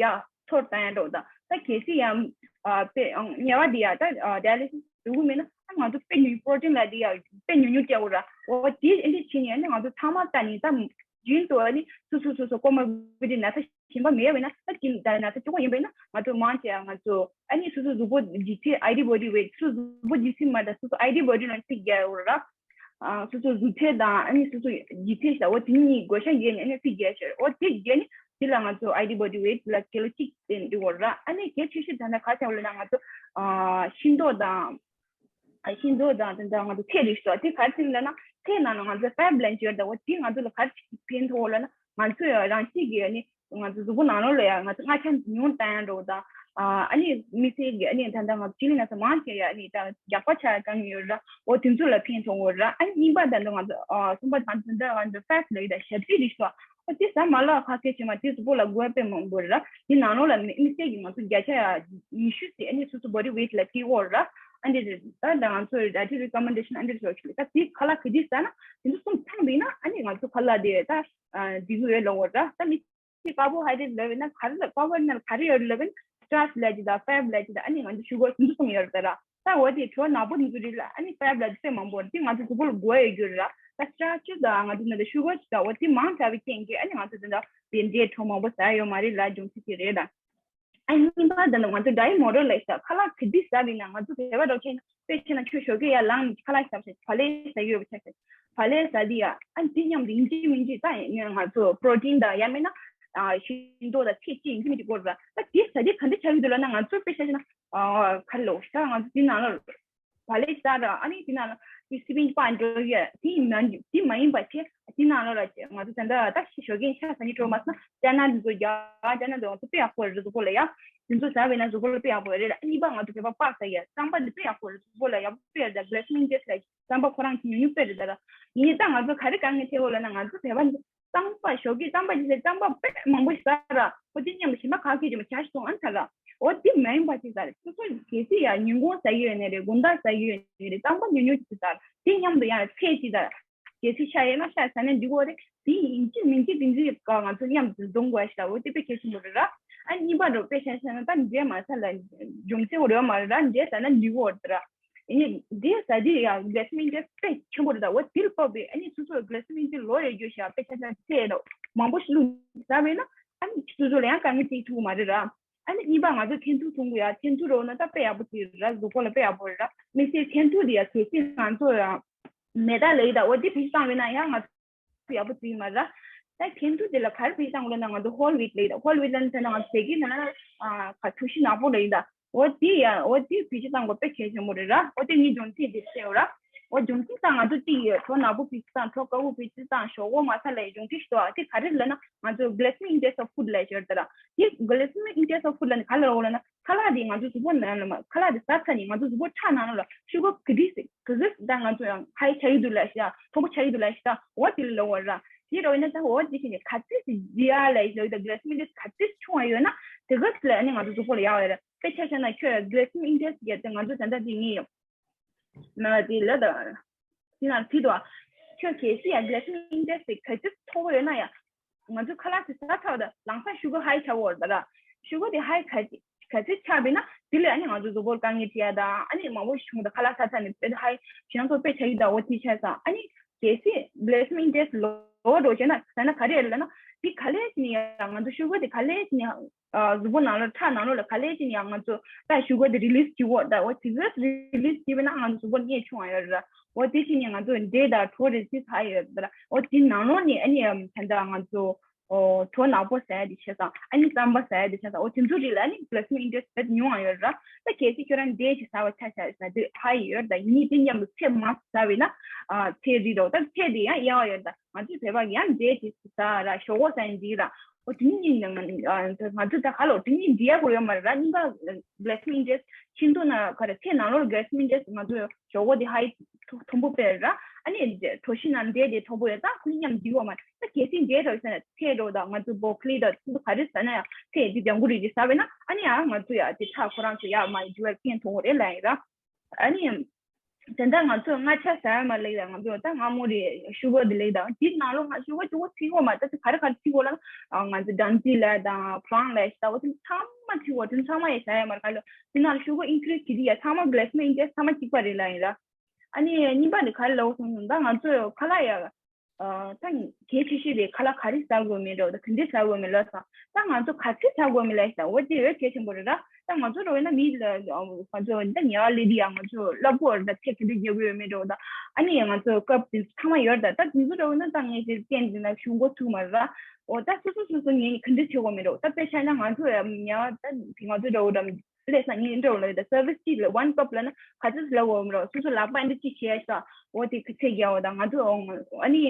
ཡ་ཚོར་ད་ཡང་འགྲོ་ད། ད་གལ་སྲིད་ཡང་དཔེ་ཉེ་བ་འདི་ཡ་ད་dialysis འགྲོ་གི་མེད་ན་ང་ཚོ་དཔེ་ཉུང་protein ལ་འདི་ཡ་དཔེ་ཉུང་ཉུང་སྤྲད་འོ་ར། འོ་དེ་འདི་བྱས་ནས་ཡང་ང་ཚོ་ཚང་མ་ལྟ་ནས་ད་རྒྱུན་དུ་ཨ་ནི་སོ་སོ་སོ་སོ་comorbidity ན་ཚ་གཞན་པ་མེད་པས་ན་ད་ཀྱིན་ད་ན་ཚ་གཅིག་པོ་ཡིན་པས་ན་ང་ཚོ་མང་ཆེ་ང་ཚོ་ཨ་ནི་སོ་སོ་གཟུགས་པོ་ལྗིད་ཚད་ideal body weight སོ་སོ་གཟུགས་པོ་ལྗིད་ཚད་མ་དང་སོ་སོ་ideal body ལ་རྩིས་རྒྱག་འོ་ར། ཨ་སོ་སོ་གཟུགས་ཚད་དང་ཨ་ནི་སོ་སོ་ལྗིད་ཚད་ཟེར་བ་དེ་གཉིས་བགོ་བཤའ་བརྒྱབ་ནས་ཨ་ནི་རྩིས་རྒྱག་ཤེས་འོ་དེ་བརྒྱབ་ནས་དེ་ལ་ང་ཚོ་ideal body weight ལ་ཀི་ལོ་གཅིག་དེ་འགྲིག་འོ་ར། ཨ་ནི་གལ་ཆེ་ཤོས་ད་ལྟ་ག་ཚོད་ལབ་ན་ང་ཚོ་ཨ་ཤིང་ཏོག་དང་། ཤིང་ཏོག་དང་དེ་འདྲ་ང་ཚོ་ཚལ་རིགས་སོགས་དེ་ག་རེ་ཟེར་ན་ཚལ་ནང་ལ་ང་ཚོ་fibre ལབ་ཀྱི་ཡོད་རེད་ད། འོ་དེ་ང་ཚོ་ལ་ག་རེ་ཕན་ཐོགས་ལབ་ན་ང་ཚོ་ཡང་རང་བཞིན་གྱིས་ཨ་ནི་ང་ཚོ་གཟུགས་པོ་ནང་ལོགས་ལ་ཡང་ང་ཚོ་མངར་ཆ་ཉུང་བཏང་ཡང་འགྲོ་དང་། ཨ་ནི་དམིགས་བསལ་གྱི་ཨ་ནི་ད་ལྟ་ང་ཚོ་སྤྱི་ལོ་ན་ཚ་མང་ཆེ་ཡང་ཨ་ནི་ད་རྒྱགས་པ་ཆགས་གང་ཡོད་ར། འོ་དེ་ཚོ་ལ་ཕན་ཐོགས་འོ་ར། ཨ་ནི་གཉིས་པ་ད་ལྟ་ང་ཚོ་གསུམ་པ་ད་ལྟ་ང་ཚོ་fibre ལབ་ཀྱི་ད་ཞབས་ཕྱི་རིགས་སོགས་འོ་དེ་ཟ་མ་ལ་ཁ་སྐད་ཆེ་མ་དེ་གཟུགས་པོ་ལ་དགོས་དཔེ་མང་པོ་ར། དེ་ནང་ལོགས་ལ་དམིགས་བསལ་གྱི་ང་ཚོ་བརྒྱ་ཆ་ཉི་ཤུ་ཙམ་ཨ་ནི་སོ་སོ་body weight ལ་ཐིག་འོ་ར། ཨ་འདི་རེད། ད་ད་ང་ཚོ་dietary recommendation ཨ་འདི་རེད་ཞོག་ཆུ་ད་དེ་ཁ་ལག་ག་དུས་ཟ་ན་དེ་ཚོ་གསུམ་ཚང་བ་ཡིན་ན་ཨ་ནི་ང་ཚོ་ཁ་ལག་དེ་ད་འགྲིག་གི་ཡོད་ལབ་འོ་ར། ད་མི་ཚེ་carbohydrate ལབ་ཡིན་ན་ག་རེ་ལ་carbohydrate ནང་ག་རེ་ཡོད་ལབ་ཡིན་starch ལབ་ཀྱི་ད་fibre ལབ་ཀྱི་ད་ཨ་ནི་ང་ཚོ་sugar དེ་ཚོ་གསུམ་ཡོད་རེད་ད་ར། ད་འོ་དེ་གྲོ་ནག་པོ་དེ་ཚོ་རེད་ལ་ཨ་ནི་fibre ལབ་དེ་དཔེ་མང་པོ་རེད། དེ་ང་ཚོ་གཟུགས་པོ་ལ་དགོས་ཡོད་རྒྱུ་རེད་ར། ད་starch ད་ང་ཚོ་ནང་ད་sugar ད་འོ་དེ་མང་དྲགས་པའི་རྐྱེན་གྱིས་ཨ་ནི་ང་ཚོ་དེ་འདྲ་དེ་འདྲའི་གྲོ་མང་པོ་ཟ་ཡོད་མ་རེད་ལ་འབྱུང་ཚུལ་དེ་རེད་ད། ཨ་ནི་གཉིས་པ་ད་ནི་ང་ཚོ་diet model ལ་ཤ་ཁ་ལག་ག་དུས་ཟ་བ་ཡིན་ན་ང་ཚོ་བོད་པ་འདྲ་བྱས་ན་དཔེ་བྱས་ན་ཁྱོད་ཞོགས་ཀས་ཡར་ལངས་ནས་ཁ་ལག་ཟ་བྱས་བག་ལེབ་ཟ་གི་ཡོད་པ་ཆ་བཞག་བག་ལེབ་ཟ་དུས་ཡ་ཨ་ནི་དེ་མཉམ་དུ་ཡིན་གཅིག་མིན་གཅིག་ད་ཡིན་ང་ཚོ་protein དང་ཡང་མིན་ན་ཤིང་ཏོག་དང་ཚལ་ཅིག་ཡིན་གཅིག་མིན་གཅིག་དགོས་རེད། ད་དེ་ཟ་དུས་ག་འདྲ་ཆགས་ཀྱི་འདུག་ལབ་ན་ང་ཚོ་དཔེ་ཆ་བཞག་ན་ག་རེ་ལབ་ད་ང་ཚོ་དེ་ནང་ལ་བག་ལེབ་ཟ་ར། ཨ་ནི་དེ་ནང་ལ་དེ་སི་པིན་པ་འགྲོ་ཡ་དེ་མ་དེ་མ་ཡིན་པ་བྱས་དེ་ནང་ལ་ང་ཚོ་ད་ལྟ་ད་ཞོགས་ཀས་ཤ་ཟ་ནི་འགྲོ་མ་སོང་ན་ཅ་ན་འདི་ཚོ་རྒྱག་ཅ་ན་འདི་ང་ཚོ་དཔེ་ཡག་པོ་རེད་གཟུགས་པོ་ལ་ཡ། དེ་ཚོ་ཟ་བས་ན་གཟུགས་པོ་ལ་དཔེ་ཡག་པོ་རེད། ཨ་གཉིས་པ་ང་ཚོ་བོད་པ་སྤགས་ཟ་ཡ་རྩམ་པ་འདི་དཔེ་ཡག་པོ་རེད་གཟུགས་པོ་ལ་ཡག་པོ་དཔེ་རེད། ད་glycemic index ལ་རྩམ་པ་ཁོ་རང་གི་ཉུང་ཉུང་དཔེ་རེད་ད་ར། ཡིན་ནའི་ད་ང་ཚོ་ག་རེ་དཀའ་ངལ་འཕྲད་ཡོད་ལབ་ན་ང་ཚོ་བོད་པ་རྩམ་པ་ཞོགས་ཀས་རྩམ་པ་ཅིག་ཟ་རྩམ་པ་དཔེ་མང་པོ་ཞིག་ཟ་ར། ཨོ་དེ་མཉམ་དུ་གཞན་པ་ག་གེ་ཅིག་མ་བྱ་ཞིག་སོང་ཨ་ཚ་ར། ཨོ་དེ་མ་ཡིན་པ་ཅིག་ཟ་ར། སོ་སོ་གལ་སྲིད་ཡང་ཉིན་གུང་ཟ་གི་ཡོད་ནའི་རེད་དགོང་དག་ཟ་གི་ཡོད་ནའི་རེད་རྩམ་པ་ཉུང་ཉུང་ཅིག་ཟ་ར། དེ་མཉམ་དུ་ཡང་ཚལ་ཅིག་ཟ་ར། གལ་སྲིད་ཤ་ཡོད་ན་ཤ་ཟ་ནས་འགྲིག་གི་རེད། དེ་ཡིན་གཅིག་མིན་གཅིག་དེ་འདྲའི་ང་ཚོ་མཉམ་དུ་འཛོམས་དགོས་ཤག་ཨོ་དེ་དཔེ་གལ་ཆེན་པོ་རེད་ར། ཨ་གཉིས་པ་རུ་དཔེ་བཤད་བཤད་ན་ད་འབྲས་མ་ཟ་ལ་རྒྱུ་མཚན་རེད་མ་རེད་ར། འབྲས་ཟ་ན་འགྲིག་གི་རེད་ར། ཨ་ནི་འདི་ཟ་འདི་ཡང་glycemic index དཔེ་ཆེན་པོ་རེད་ད། འོ་དེ་ལ་དཔག་པའི་ཨ་ནི་སོ་སོ་glycemic index ལོ་རེ་བརྒྱུད་བྱས་དཔེ་ཆ་ཆ་ཚད་ལ་མང་པོ་ཞིག་བླུགས་ཟ་བས་ན་ཨ་ནི་སོ་སོ་ལ་ཡང་དཀའ་ངལ་སྐྱེ་ཐུབ་ཀྱི་མ་རེད་ར། ཨ་ནི་གཉིས་པ་ང་ཚོ་ཐན་ཐུག་འཐུང་དགོས་ཡ། ཐན་ཐུག་རོགས་ན་ད་དཔེ་ཡག་པོ་ཅིག་ར། གཟུགས་པོ་ལ་དཔེ་ཡག་པོ་རེད་ར། དམིགས་བསལ་ཐན་ཐུག་དེ་ཡ་གལ་སྲིད་ང་ཚོ་ཡ་མེ་ཏོག་ལ་ཡི་ད་འོ་དེ་བེད་སྤྱོད་བཏང་བས་ན་ཡང་ང་ཚོ་ཡག་པོ་ཅིག་མ་ར། ད་ཐན་ཐུག་དེ་ལ་ག་རེ་བེད་སྤྱོད་བཏང་དགོས་ན་ང་ཚོ་whole wheat ལ་ཡི་ད། whole wheat ལ་ནི་ད་ང་ཚོ་ཟས་ཀྱི་ནང་ན་ཨ་ག་གྲོ་ཞིབ་ནག་པོ་ལ་ཡི་ད། འོ་དེ་ཡ་འོ་དེ་བེད་སྤྱོད་བཏང་དགོས་དཔེ་གལ་ཆེན་པོ་རེད་ར། འོ་དེ་ངའི་སྦྱོང་ཚན་དེ་བཤད་ཡོད་ར། འོ་སྦྱོང་ཚན་ད་ང་ཚོ་གཅིག་ཡོད། གྲོ་ནག་པོ་བེད་སྤྱོད་བཏང་། གྲོ་དཀར་པོ་བེད་སྤྱོད་བཏང་། ཞོག་ཁོག་མ་ཟ་ལ་ཡི་སྦྱོང་ཚན་ཞིག་འདུག་ཨ། དེ་ག་རེ་ལབ་ན་ང་ཚོ་glycemic index of food ལབ་ཡོད་ད་ར། དེ་glycemic index of food ལབ་ནི་ག་ལ་འོ་ལབ་ན། ཁ་ལག་དེ་ང་ཚོ་གཟུགས་པོ་ནང་ལ་མ། ཁ་ལག་དེ་ཟ་ཚར་ནས་ང་ཚོ་གཟུགས་པོ་ཁྲག་ནང་ལ་sugar ག་དུས་ག་དུས་ད་ང་ཚོ་ཡང་high ཆགས་ཀྱི་འདུག་ལབ་ཤག་མཐོ་པོ་ཆགས་ཀྱི་འདུག་ལབ་ཤག་འོ་དེ་ལ་ལབ་ཡོད་ར། དེ་ར་འོ་ན་ད་འོ་དེ་བཞིན་ནས་ག་ཚོད་ཅིག་ཇི་ཨར་ལབ་ཡོད་ད། glycemic index ག་ཚོད་ཆུང་བ་ཡོད་ན་དེ་ག་ཚོད་ལ་ཨ་ནི་ང་ཚོ་གཟུགས་པོ་ལ་ཡག་ཡོད་ར། དཔེ་ཆ་བཞག་ན་ཁྱོད་glycemic index ཡོད་དེ་ང་ཚོ་ད་ལྟ་དེ་ངས་ཡོད་ན་དེ་ལ་ད། དེ་ན་དེ་དོ། ཁྱོད་གལ་སྲིད་ཡང་glycemic index དེ་ག་ཚོད་མཐོ་པོ་ཡོད་ན་ཡང་། ང་ཚོ་ཁ་ལག་དེ་ཟ་ཚར་བ་དང་ལམ་སང་sugar high ཆགས་ཡོད་རེད་ད་ར། sugar དེ་high ག་ཚོད་ག་ཚོད་ཆགས་པས་ན་དེ་ལས་ཨ་ནི་ང་ཚོ་གཟུགས་པོར་དཀའ་ངལ་འཕྲད་ཡ་དང་ཨ་ནི་མང་པོ་ཞིག་བྱུང་ད། ཁ་ལག་ཟ་ཚར་ནས་དཔེ་high ཞེ་ཚོ་དཔེ་ཆགས་ཀྱི་ད། འོ་དེ་ཆགས་སོང་། ཨ་ནི་གལ་སྲིད་glycemic index ལོ་འགྲོ་བྱས་ན་ཟ་ན་ག་རེ་རེད་ལབ་ན། དེ་ག་ལེ་ཞིག་ནས་ཡང་ང་ཚོ་sugar དེ་ག་ལེ་ཞིག་ནས་ཡང་། ཨ་གཟུགས་པོ་ནང་ལ་ཁྲག་ནང་ལོགས་ལ་ག་ལེ་ཞིག་ནས་ཡང་ང་ཚོ་ད་sugar དེ་release བྱེད་འོ་ད། འོ་དེ་ག་release བྱེད་པས་ན་ང་ཚོ་གཟུགས་པོ་མཉེན་ཆུང་བ་ཡོད་རེད། འོ་དེ་བཞིན་ནས་ང་ཚོ་འབྲས་དང་གྲོ་རེ་ཅིག་ཟ་ཡོད་རེད། འོ་དེ་ནང་ལོགས་ནས་ཨ་ནི་ད་ལྟ་ང་ཚོ་ཨོ་གྲོ་ནག་པོ་ཟ་ཡ་དེ་བྱས་ཙང་ཨ་ནི་རྩམ་པ་ཟ་ཡ་དེ་བྱས་ཙང་འོ་དེ་ཚོ་རིགས་ལ་ཨ་ནི་glycemic index དཔེ་ཉུང་བ་ཡོད་རེད། ད་གལ་སྲིད་ཁྱོད་རང་འབྲས་ཅིག་ཟ་བ་ཆ་བཞག་ན་དེ་high ཡོད་རེད། ད་ཡིན་ནའི་དེ་མཉམ་དུ་ཚལ་མང་ཙམ་ཟ་བས་ན་ཨ་ཚལ་རིགས་རོ། ད་ཚལ་དེ་ཡང་ཡག་པ་ཡོད་རེད། ད་ང་ཚོས་བོད་པ་ཡང་འབྲས་ཅིག་ཟ་ར། ཞོག་ཁོག་ཟ་ཡིན་འགྲིག་ར། འོ་དེ་ནི་ཡིན་ནང་ང་ཚོ་ད་ག་ལོ་དེ་ནི་འགྲིག་ཡ་གོ་ཡོད་མ་རེད་ར། གཉིས་ཀ་glycemic index ཤིན་ཏུ་ན་ག་རེ་ཚེ་ནང་ལོར་glycemic index ང་ཚོ་ཞོག་ཁོག་དེ་high མཐོ་པོ་དཔེ་ར། ཨ་ནི་གྲོ་ཞིབ་ནང་འབྲས་དེ་མཐོ་པོ་ཡོད་ཙང་ཁོ་གཉིས་མཉམ་འགྲིག་ཡོད་མ་རེད། ད་གལ་སྲིད་འབྲས་དང་ཟ་ན་ཚལ་རོ་དང་ང་ཚོ་broccoli དང་ཚོ་ག་རེ་ཟ་ན་ཡང་ཚལ་དེ་ལྗང་གུ་རིགས་དེ་ཟ་བས་ན་ཨ་ནི་ཡང་ང་ཚོ་ཡང་དེ་ཁྲག་ཁོ་རང་ཚོ་ཡག་མ་འགྲོ་བའི་རྐྱེན་ཐོག་རེད་ལབ་ཡིན་ར། ཨ་ནི། དེ་འདྲ་ང་ཚོས་མངར་ཆ་ཟ་ཡ་མ་ལེགས་དང་། ང་ཚོས་ད་མངར་མོ་རེད། sugar དེ་ལེགས་དང་དེ་ནང་ལོགས་ང་sugar གཅིག་པོ་ཚིག་གོ་མ། ད་དེ་ག་རེ་ག་རེ་ཚིག་གོ་ལ་ང་ཚོ་སྦྲང་རྩི་ལ་དང་prune ལ་ཞིག་ད་འོ་དེ་ཚང་མ་ཚིག་གོ། དེ་ཚང་མ་ཡ་ཟ་ཡ་མ་རེད། ག་ལོ་དེ་ནང་ལ་sugar increase གི་དེ་ཡ་ཚང་མ་glycemic index ཚང་མ་གཅིག་པ་རེད་ལབ་ཡིན་ར། ཨ་ནི་གཉིས་པ་དེ་ག་རེ་ལབ་སོང་ཟེར་ན་ད་ང་ཚོས་ཁ་ལག་ཡ། ཨ་ད་གལ་ཆེ་ཤོས་དེ་ཁ་ལག་ག་རེ་ཟ་དགོས་མིན་རེད་དང་ག་འདྲས་ཟ་དགོས་མིན་ལབ་སོང་། ད་ང་ཚོ་ག་ཚོད་ཟ་དགོས་མིན་ལབ་ཤག་འོ་དེ་འོ་གལ་ཆེན་པོ་རེད་ར། ད་ང་ཚོ་རེད་ན་མི་ལ་ང་ཚོ་ད་ཉལ་བ་ལས་དེ་ཡང་ང་ཚོ་སླ་པོ་རེད། ད་ཚད་ག་འདྲས་རྒྱག་དགོས་ཡོད་མིན་རེད་དང་ཨ་ནི་ང་ཚོ་སྐབས་དེ་ཚོ་ཚང་མ་ཡོད་རེད། ད་ད་དེ་ཚོ་རེད་ན་ད་ངས་དེ་བསྟན་འདི་ན་ཞུ་འགོ་ཚུགས་མ་རེད་ར། འོ་ད་སོ་སོ་སོ་སོ་ངས་ག་འདྲས་བྱེད་དགོས་མིན་རེད། ད་དཔེ་ཆ་ན་ང་ཚོ་ཉལ་བ་ད་ང་ཚོ་འདྲ་བོ་ར། ལས་སང་ཉིན་འགྲོ་ལ་ཡོད་ད་service གཅིག་ལ་one cup ལ་ན་ག་ཚོད་ལ་འོ་མི་རོ། སོ་སོ་ལག་པ་འདི་གཅིག་བྱས་ཤག་འོ་དེ་ག་ཚད་རྒྱག་འོ་ད་ང་ཚོ་ཨ་ནི་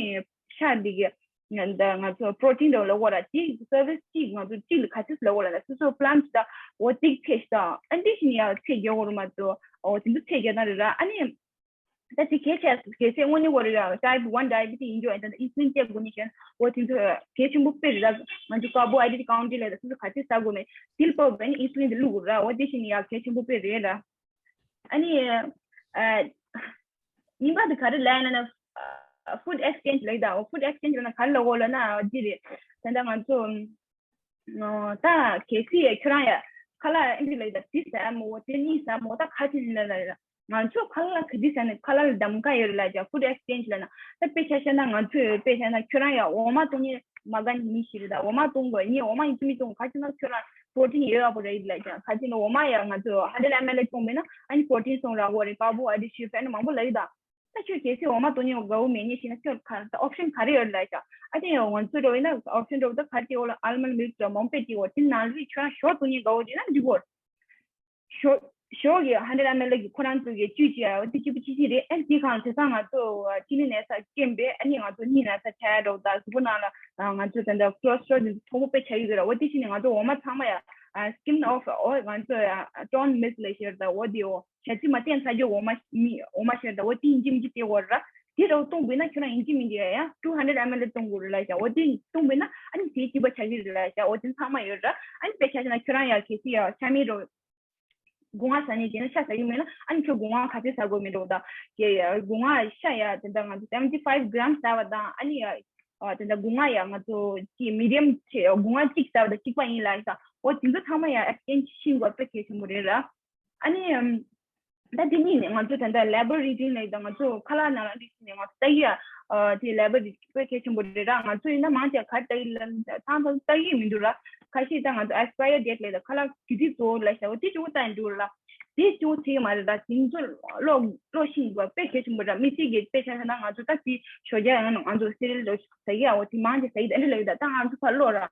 ཤ་འདི་གི་ང་ད་ང་ཚོ་protein འགྲོ་ལ་འོ་ར་གཅིག་service གཅིག་ང་ཚོ་གཅིག་ལ་ག་ཚོད་ལ་འོ་ལ་ན་སོ་སོ་plants ད་འོ་གཅིག་ཚད་ཤག་ཨ་འདི་བཞིན་ཡ་ཚད་རྒྱག་འོ་ར་མ་ཚོ་འོ་དེ་ཚོ་ཚད་རྒྱག་ན་རེད་ར། ཨ་ནི། ད་ཅི་གལ་ཆེ་གལ་ཆེ་དངོས་གནས་གོ་རེ་ཡ་type one diabetes ཡིན་རྒྱུ་ཨེ་ད་insulin བཅད་དགོས་ནི་ཞེན། འོ་དེ་ཚོ་གལ་ཆེན་པོ་དཔེ་རེད་ད། ང་ཚོ་carbohydrate count ལས་ད་སོ་སོ་ག་ཚད་ཟ་དགོས་མེད་དིལ་པོ་བས་ནི་insulin དེ་བླུག་དགོས་ར། འོ་དེ་བཞིན་ཡ་གལ་ཆེན་པོ་དཔེ་རེད་ར། ཨ་ནི་ཨ་གཉིས་པ་དེ་ག་རེ་ལབ་ཡིན་ན་food exchange ལབ་ད། འོ་food exchange ལབ་ན་ག་རེ་ལབ་གོ་ལབ་ན་འོ་དེ་རེད། ད་ད་ང་ཚོ། ཨོ། ད་གལ་སྲིད་ཁྱོད་རང་ཡ་ཁ་ལག་ཨེ་འདྲ་ལབ་ད་དེ་ཟ་མོ་དེ་གཉིས་ཟ་མོ་ད་ཁ་ཅིག་ལ་ལ་ལ་ང་ཚོ་ཁ་ལག་ག་དེ་ཟ་ནས་ཁ་ལག་ལ་གདམ་ག་ཡོད་ལ་ཅག food exchange ལ་ན་ད་དཔེ་ཆ་བཤད་ན་ང་ཚོས་དཔེ་ཆ་ན་ཁྱོད་རང་ཡ་འོ་མ་བཏུང་ནི་མ་ག་ནི་མི་ཤི་རེད་ད། འོ་མ་བཏུང་དགོས་ངས་འོ་མ་ཡིན་གཅིག་མི་བཏུང་ག་ཅི་ན་ཁྱོད་རང་protein ཡོད་ཡག་པོ་རེད་ལ་ཅག་ཁ་ཅིག་ན་འོ་མ་ཡ་ང་ཚོ་hundred ml བཏུང་མེད་ན་ཨ་ནི་protein སོང་རག་གོ་རེད། carbohydrate ཕན་མང་པོ་ལ་ཡོད་ད། ད་ཁྱོད་གལ་སྲིད་འོ་མ་བཏུང་ཉོ་དགའ་བོ་མེད་ཉེ་ཤེས་ན་ཁྱོད་ག་ད་option ག་རེ་ཡོད་ལབ་ཤག་ཨ་དེ་ཡང་ང་ཚོ་འགྲོ་ཡིན་ན་option འགྲོ་ད་ག་རེ་སྐྱེ་བོ་ལ་almond milk འགྲོ་མང་པོ་སྐྱེ་བོ་དེ་ནང་ལ་ཁྱོད་རང་ཞོ་བཏུང་ཉོ་དགའ་བོ་རེད་ན་འགྲིག་གོ། ཞོ་ཞོ་གི་hundred ml གི་ཁོ་རང་ཚོ་གི་བཅུད་ཀྱི་ཨ་དེ་གཅིག་པུ་གཅིག་གཅིག་རེད། ཨ་དེ་གང་དེ་སང་ང་ཚོ་ཅི་ནི་ནས་ས་སྐྱེམས་པས་ཨ་ནི་ང་ཚོ་གཉིས་ནས་ས་ཆ་འགྲོ་ད་གཟུགས་པོ་ནང་ལ་ང་ཚོ་དེ་འདྲ་cholesterol དེ་མཐོ་པོ་དཔེ་ཆགས་ཡོད་ར། འོ་དེ་བཞིན་ནས་ང་ཚོ་འོ་མ་ཚང་མ་ཡ་skim off འོ་ང་ཚོ་ཡ་don't miss ལབ་ཤེས་ར། ད་འོ་དེ་འོ། ཞ་ཚི་མ་བསྟན་ཚ་རྒྱུ་འོ་མ་མི་འོ་མ་ཤར་ད་འོ་དེ་ཡིན་གཅིག་མིན་གཅིག་སྟེར་བར་ར། དེ་ར་བཏུང་བས་ན་ཁྱོད་རང་ཡིན་གཅིག་མིན་གཅིག་ཡ་ཡ་two hundred ml བཏུང་དགོས་རེད་ལ་ཤ། འོ་དེ་བཏུང་བས་ན་ཨ་ནི་དེ་གཅིག་པ་ཆགས་ཀྱི་རེད་ལ་ཤ། འོ་དེ་ཚང་མ་ཡོད་ར། ཨ་ནི་དཔེ་ཆ་བཞག་ན་ཁྱོད་རང་ཡ་གལ་སྲིད་ཡ་ཤ་མེད་རོ། སྒོ་ང་ཟ་ནས་བྱས་ན་ཤ་ཟ་གི་མེད་ན་ཨ་ནི་ཁྱོད་སྒོ་ང་ག་ཚོད་ཟ་དགོས་མེད་རོ་ད། ཀྱེ་ཡ་སྒོ་ང་ཤ་ཡ་དེ་འདྲ་ང་ཚོ་seventy five gram ཟ་བ་དང་ཨ་ནི་ཡ་དེ་འདྲ་སྒོ་ང་ཡ་ང་ཚོ་ཀྱི་medium ཆེ་སྒོ་ང་གཅིག་ཟ་བ་དང་གཅིག་པ་ཡིན་ལ་ཤ། འོ་དེ་ཚོ་ཚང་མ་ཡ་exchange ཤིང་དགོས་དཔེ་གལ་ཆེན་པོ་རེད་ར། ཨ་ནི། ད་དེ་གཉིས་ནས་ང་ཚོ་ད་ལྟ་label reading ལབ་ཡོད་ད། ང་ཚོ་ཁ་ལག་ནང་ལ་འདི་བྱས་ནས་ང་ཚོ་ལྟ་གི་ཡ། ཨ་དེ་label reading དཔེ་གལ་ཆེན་པོ་རེད་ར། ང་ཚོ་ཡིན་ན་མང་ཆེ་ག་ལྟ་གི་ལ་ཚང་ཚང་ལྟ་གི་མི་འདུག་ར། ཁ་ཤས་ད་ང་ཚོ་expire date ལབ་ཡོད་ད། ཁ་ལག་དུས་ཚོད་རྫོགས་ལབ་ཤག་འོ་དེ་གཅིག་པོ་ལྟ་ཡི་འདུག་ར། དེ་གཅིག་པོ་ཚད་མ་རེད་ད། དེ་ཚོ་ཀློག་ཀློག་ཤེས་དགོས་དཔེ་གལ་ཆེན་པོ་ར། དམིགས་བསལ་གྱི་དཔེ་ཆ་ཆ་ན་ང་ཚོ་ད་དེ་ཞོགས་ཇ་ཡང་ང་ཚོ་cereal འདྲ་ཟ་གི་ཡ། འོ་དེ་མང་ཆེ་ཟ་གི་ད་འདི་ལབ་ཡོད་ད། ད་ང་ཚོ་ཕར་ཀློག་ར།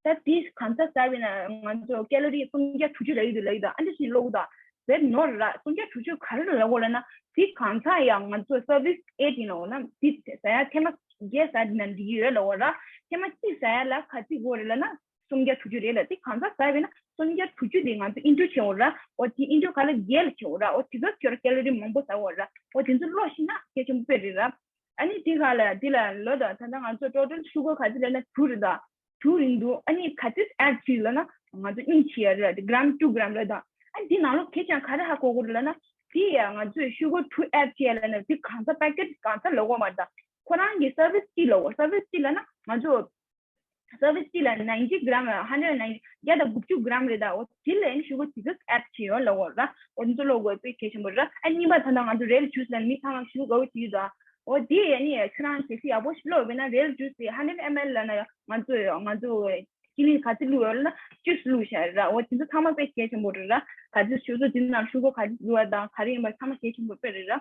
ད་དེ་གང་ཚ་ཟ་བས་ན་ང་ཚོ་calorie སུམ་བརྒྱ་དྲུག་ཅུ་ལབ་ཡོད་འདུག་ལབ་ཡོད་ད། ཨ་འདི་ཞིག་ཀློག་ད། ཟེར་ནོར་ར། སུམ་བརྒྱ་དྲུག་ཅུ་ག་རེ་ལ་ལབ་དགོས་ལབ་ན། དེ་གང་ཚ་ཡང་ང་ཚོ་service eight ཡིན་ལབ་ན། དེ་ཟ་ཡ་ཐེངས་མ་བརྒྱད་ཟ་ན་འགྲིག་གི་ཡོད་ལབ་ར། ཐེངས་མ་གཅིག་ཟ་ཡ་ལ་ག་ཚོད་དགོས་རེད་ལབ་ན་སུམ་བརྒྱ་དྲུག་ཅུ་རེད་ལ། དེ་གང་ཚ་ཟ་བས་ན་སུམ་བརྒྱ་དྲུག་ཅུ་དེ་ང་ཚོ་into བྱེད་དགོས་ར། འོ་དེ་into ག་ལ་བརྒྱད་ལ་བྱེད་དགོས་ར། འོ་དེ་ཚོ་ཁྱོད་ར་calorie མང་པོ་ཟ་དགོས་ར། འོ་དེ་ཚོ་ཀློག་ཤེས་ན་གལ་ཆེན་པོ་དཔེ་རེད་ར། ཨ་ནི་དེ་ག་ལ་དེ་ལ་ལོ་ད་ད་ལྟ་ང་ཚོ་total sugar ག་ཚོད་ལབ་ན་དྲུག་རེད་ད། དྲུག་རེད་འདུག་ཨ་ནི་ག་ཚོད་add བྱེད་ལབ་ན་ང་ཚོ་གཉིས་བྱེད་ཡ་རེད། gram two gram རེད་ད། ཨ་ནི་དེ་ནང་ལོགས་གལ་ཆེན་ག་རེ་ཧ་གོ་དགོས་རེད་ལབ་ན། དེ་ཡ་ང་ཚོས་sugar དྲུག་add བྱེད་ཡ་ལབ་ན་དེ་གང་ཚ་packet གང་ཚ་ལབ་དགོས་མ་རེད་ད། ཁོ་རང་གི་service གཅིག་ལབ་དགོས། service གཅིག་ལབ་ན་ང་ཚོ་service གཅིག་ལ་ninety gram hundred ninety བརྒྱ་དང་དགུ་བཅུ་gram རེད་ད། འོ་དེ་ལ་ཨ་ནི་sugar དེ་ཚོ་add བྱེད་ཡ་ལབ་དགོས་ར། འོ་དེ་ཚོ་ཀློག་དགོས་དཔེ་གལ་ཆེན་པོ་རེད། ཨ་ནི་གཉིས་པ་ད་ལྟ་ང་ཚོ་red juice ལབ་ན་མི་ཚང་མ་sugar དགའ་བོ་བྱེད་ཀྱི་འདུག་ཨ། འོ་དེ་ཨ་ནི་ཁྱོད་རང་གལ་སྲིད་ཡག་པོ་ཞིག་ཀློག་བས་ན་red juice དེ་hundred ml ལབ་ན་ཡང་ང་ཚོ་ང་ཚོ་ཅི་ལི་ག་ཚོད་བླུགས་ཡོད་ལབ་ན་ཅུས་བླུགས་བཞག་ར། འོ་དེ་ཚོ་ཚང་མ་དཔེ་གལ་ཆེན་པོ་རེད་ར། ག་ཚོད་ཆུ་ཚོད་དེ་ནང་sugar ག་ཚོད་བླུགས་ཡ་དང་ག་རེ་ཡིན་པ་ཚང་མ་གལ་ཆེན་པོ་དཔེ་རེད་ར།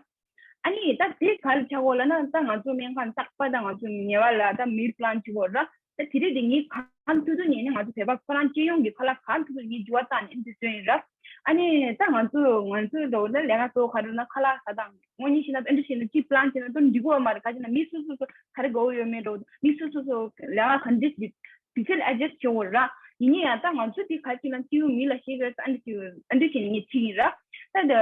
ཨ་ནི་ད་དེ་ག་རེ་ཆགས་གོ་ལབ་ན་ད་ང་ཚོ་སྨན་ཁང་རྟག་པ་ད་ང་ཚོ་ཉེ་བ་ལ་ད་meal plan བྱེད་དགོས་ར། ད་དེ་རིང་དེ་ངས་གང་ཐུབ་ཐུབ་ཉན་ནས་ང་ཚོ་བོད་པ་ཁོ་རང་སྤྱི་ཡོངས་ཀྱི་ཁ་ལག་གང་ཐུབ་ཐུབ་ངས་འགྱུར་བ་བཏང་ནས་འདི་བཟོས་ཡིན་ར། ཨ་ནི་ད་ང་ཚོ་ང་ཚོའི་འགྲོ་ན་ལས་ཀ་གཙོ་བོ་ག་རེ་ན་ཁ་ལག་ཟ་སྟངས་དངོས་གནས་བཤད་ན་ཨ་འདྲ་བྱས་ན་ཅི་plan བྱས་ན་ད་འགྲིག་གི་ཡོད་མ་རེད། ག་ཅི་ན་མི་སོ་སོ་སོ་ག་རེ་དགའ་བོ་ཡོད་མེད་འགྲོ་མི་སོ་སོ་སོ་ལས་ཀ་ག་འདྲ་ཞིག་དུས་ཚོད་adjust བྱེད་དགོས་ར། ཡིན་ནའི་ཡང་ད་ང་ཚོ་དེ་ག་ཅི་ན་སྤྱི་ཡོངས་མི་ལ་ཤེས་དགོས་ཨ་འདྲ་ཞིག་ཨ་འདྲ་བྱས་ནས་ངས་ཁྲིད་ཡིན་ར། ད་ད།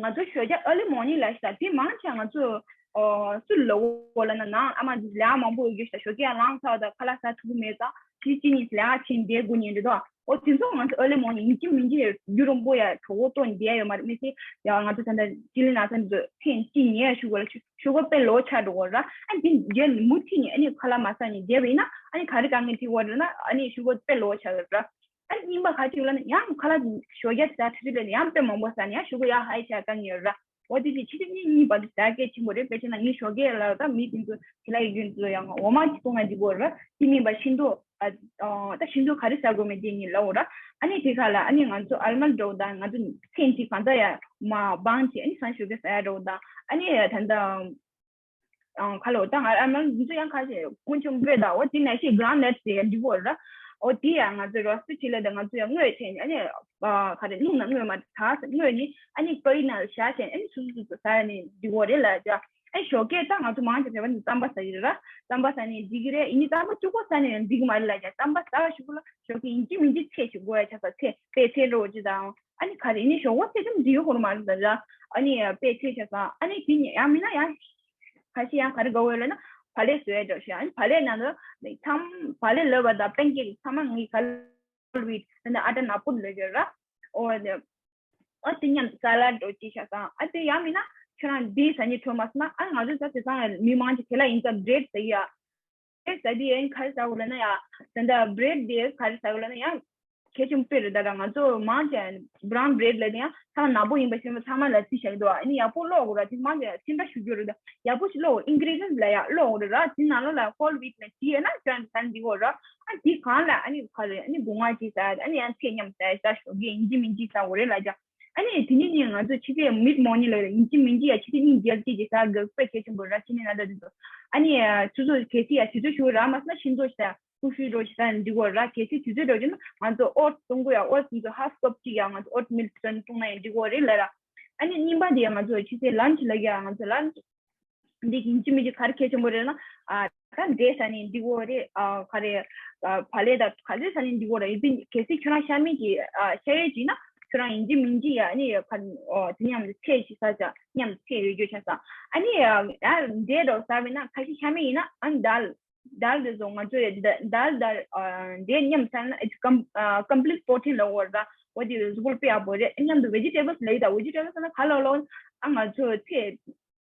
ང་ཚོ་ཞོགས་ཇ་early morning ལ་ཤ་དེ་མང་ཆེ་ང་ཚོ་ཨོ་སུ་ལ་འོ་ལ་ན་ནང་ཨ་མ་འདི་ལས་མང་པོ་ཡོད་རྒྱུ་ཤ་ཞོགས་ཀས་ལངས་ཚར་དང་ཁ་ལག་ཟ་ཐུབ་ཀྱི་མེད་ཙང་དེ་གཅིག་གཉིས་ལས་ཀ་ཆེན་བསྡད་དགོས་ཉེན་འདུག་ཨོ་དེ་ཚོ་ང་ཚོ་early morning ཡིན་གཅིག་མིན་གཅིག་རྒྱུ་རིང་པོ་ཡ་གྲོད་ཁོག་ལྟོགས་བསྡད་ཡོད་མ་རེད། མི་ཚེ་ཡ་ང་ཚོ་ད་ལྟ་སྤྱི་ལེ་ན་ཚ་འདི་ཚོ་ཐེངས་གཅིག་ཉལ་ཡ་ཞུ་དགོས་ལ་ཞུ་ཞོགས་པ་དཔེ་ལོག་ཆགས་འགྲོ་གོ་ར། ཨ་འདི་རྗེས་མུ་མཐུད་ནས་ཨ་ནི་ཁ་ལག་མ་ཟ་ནས་བསྡད་པ་ཡིན་ན་ཨ་ནི་ག་རེ་དཀའ་ངལ་འཕྲད་ཀྱི་ཡོད་རེད་ན་ཨ་ནི་ཞུ་དགོས་དཔེ་ལོག་ཆགས་ཡོད་ར། ཨ་ནི་རྙིང་པ་ག་ཅིག་ལ་ནི་ཡང་ཁ་ལག་ཞོགས་ཇ་ཟ་ཁྲི་ཁྲི་ལ་ནི་ཡང་དཔེ་མང་པོ་ཟ་ནི་ཡང་ཞོགས་ཀ་ཡང་ཧའི་ཆགས་དཀའ་ངལ་ཡོད་ར། འོ་དེ་ཅིག་ཕྱི་དྲོ་གཉིད་གཉིད་པ་དེ་ཟ་གལ་ཆེན་པོ་རེད། དཔེ་བྱས་ན་ངས་ཞོགས་ཀས་ལ་ད་མི་དེ་ཚོ་དེ་ལ་ཡི་རྒྱུན་ཚོ་ཡང་འོ་མ་ཅིག་བཏུང་ན་འགྲིག་གོ་ར། དེ་མིན་པ་ཤིང་ཏོག་ཨ་ཨ་ད་ཤིང་ཏོག་ག་རེ་ཟ་དགོས་མེད་དེ་ངས་ལབ་འོ་ར། ཨ་ནི་དེ་ག་ལ་ཨ་ནི་ང་ཚོ་almond འདྲ་བོ་དང་ང་ཚོ་ཚེ་འདི་གང་ཚ་ཡ་མ་བང་ཅིག་ཨ་ནི་སང་ཞོགས་ཀས་ཟ་ཡ་འདྲ་བོ་དང་ཨ་ནི་ད་ད། ཨང་ཁ་ལོ་ད་ང་ཨ་མ་འདི་ཚོ་ཡང་ཁ་ཤས་ཀུན་འབྱུང་སྤོས་དང་འོ་དེ་ནང་བཞིན་ground nut དེ་ཡང་འགྲིག་གོ་ར། འོ་དེ་ཡང་ང་ཚོས་roast བྱེད་ལ་དང་ང་ཚོ་ཡང་བརྔོས་བྱས་ནས་ཨ་ནི་ཨ་ག་རེ་རླུང་ནང་བརྔོས་མ་ཐག་བརྔོས་ནས་ཨ་ནི་པའི་ནང་བཞག་བྱས་ཨ་ནི་སོ་སོ་སོ་སོ་ཟ་ནས་འགྲིག་གོ་རེད་ལ་ཅག་ཨ་ནི་ཞོགས་ཀས་ད་ང་ཚོ་མང་ཆེ་བ་ནི་རྩམ་པ་ཟ་གི་རེད་ར། རྩམ་པ་ཟ་ནས་འགྲིག་གི་རེད། ཡིན་ནི་རྩམ་པ་གཅིག་པོ་ཟ་ནས་ཡང་འགྲིག་གི་མ་རེད་ལ་ཅག་རྩམ་པ་ཟ་བ་ཞུ་གི་ལ་ཞོགས་ཀས་ཡིན་གཅིག་མིན་གཅིག་ཚལ་ཞིག་དགོས་ཡ་ཆགས་ས་ཚལ་པད་ཚལ་འདྲ་བོ་ཅིག་དང་། ཨ་ནི་ག་རེ་ནི་ཞོགས་པ་ཚེ་ཙམ་འདི་ཡོད་ཧོར་མ་རེད་ཟེར་ར། ཨ་ནི་དཔེ་ཚེ་ཆ་ས་ཨ་ནི་དེ་ཡང་མིན་ན་ཡང་ཁ་ཤས་ཡང་ག་རེ་དགའ་བོ་ཡོད་ལབ་ན་བག་ལེབ་བཟོ་ཡ་འདྲ་ཞིག་ཨ་ནི་བག་ལེབ་ནང་ལ་ཚང་བག་ལེབ་ལབ་པ་དང་པན་ཀེག་ཚང་མ་ངའི་ག་ལ་ལུས་ཨ་ནི་ཨ་ཏ་ནག་པོ་ལོས་ཡོད་ར། ཨོ་ཨ་དེ་མཉམ་ས་ལ་འགྲོ་ཅི་ཤ་ས་ཨ་དེ་ཡང་མིན་ན་ཁྱོད་རང་འདི་ཟ་ཉེ་ཁྲོ་མ་སོང་ན་ཨ་ང་ཚོ་ད་དེ་ཚང་མི་མང་ཅིག་དེ་ལ་ཡིན་ཙང་བྲེད་ཟ་ཡ། ཟ་དེ་ཡང་ག་རེ་ཟ་དགོས་ལབ་ན་ཡ། ད་ལྟ་བྲེད་དེ་ག་རེ་ཟ་དགོས་ལབ་ན་ཡ། གལ་ཆེན་པོ་དཔེ་རེད་ད་ར། ང་ཚོ་མང་ཆེ་brown bread ལབ་དེ་ཡང་ཚང་མ་ནག་པོ་ཡིན་པ་ཤེས་པ་ཚང་མ་ལ་རྩིས་བཞག་གི་འདུག་ཨ་ནི་ཡག་པོ་ཀློག་དགོས་ར། དེ་མང་ཆེ་སེམས་ཁྲལ་ཞུ་རྒྱུ་རེད་ད། ཡག་པོ་ཞིག་ཀློག་དགོས། ingredients ལ་ཡ་ཀློག་དགོས་རེད་ར། དེ་ནང་ལོགས་ལ་whole wheat ལ་བྲིས་ཡོད་ན་ཁྱོད་རང་ཚང་འདི་དགོས་ར། ཨ་དེ་གང་ལ་ཨ་ནི་ག་རེ་ཨ་ནི་སྒོ་ང་ཅིག་ཟ་ཨ་ནི་ཡང་ཚེ་མཉམ་ཟ་ཟ་ཞོགས་ཀས་ཡིན་གཅིག་མིན་གཅིག་ཟ་དགོས་རེད་ལ་ཅག་ཨ་ནི་དེ་ནི་ནི་ང་ཚོ་ཕྱི་ཚེས་mid morning ལ་ཡིན་གཅིག་མིན་གཅིག་ཡ་ཕྱི་ཚེས་གཉིས་རྒྱལ་སྤྱི་གི་ཟ་དགོས་དཔེ་གལ་ཆེན་པོ་ར། ཕྱི་ནས་ན་ད་དེ་ཚོ་ཨ་ནི་སོ་སོ་གལ་སྲིད་ཡ་དུས་ཚོད་ཞུ་རག་མ་སོང་ན་ཤིང་ཏོག་ཞིག་ཟ། ཀུ་ཤུ་འདྲ་ཞིག་ཟ་ནས་འགྲིག་གོ་ར། གལ་སྲིད་དུས་ཚོད་འགྲོ་རྒྱུ་ན་ང་ཚོ་oats བཏུང་གི་ཡ། oats ང་ཚོ་half cup གཅིག་ཡ་ང་ཚོ་oatmeal བཏུང་ན་ཡང་འགྲིག་གོ་རེད་ལ་ར། ཨ་ནི་གཉིས་པ་དེ་ཡ་ང་ཚོ་ཕྱི་ཚེས་lunch ལ་ཡ་ང་ཚོ་lunch འདི་ཡིན་གཅིག་མིན་གཅིག་ག་རེ་གལ་ཆེན་པོ་རེད་ན་ཨ་ད་འབྲས་ཟ་ནས་འགྲིག་གོ་རེད། ཨ་ག་རེ་ཨ་བག་ལེབ་དང་ག་ཚོད་ཟ་ནས་འགྲིག་གོ་རེད། ཡིན་ཙང་གལ་སྲིད་ཁྱོད་རང་ཤ་མེད་ཀྱི་ཨ་ཤ་ཡོད་ཅིག་ན་ཁྱོད་རང་ཡིན་གཅིག་མིན་གཅིག་ཡ་ཨ་ནི་ག་ཨོ་དེ་མཉམ་དུ་ཚལ་ཞིག་ཟ་བྱ་མཉམ་དུ་ཚལ་ཡོད་རྒྱུ་ཆ་ས་ཨ་ནི་ཡ་འབྲས་འདྲ་ཟ་བས་ན་ཁ་ཤས་ཤ་མེད་ཡིན་ན་ཨ་ནི་དཱལ། དཱལ་དེ་ཚོ་ང་ཚོས་ད་དཱལ་དང་ཨ་འབྲས་མཉམ་ཟ་ན་it's com- ཨ་complete protein ལབ་དགོས་རེད་ད། འོ་དེ་གཟུགས་པོར་དཔེ་ཡག་པོ་རེད། མཉམ་དུ་vegetables ལབ་ཡོད་ད། vegetables ལབ་ན་ག་ལབ་ལབ་ཨ་ང་ཚོ་ཚེ་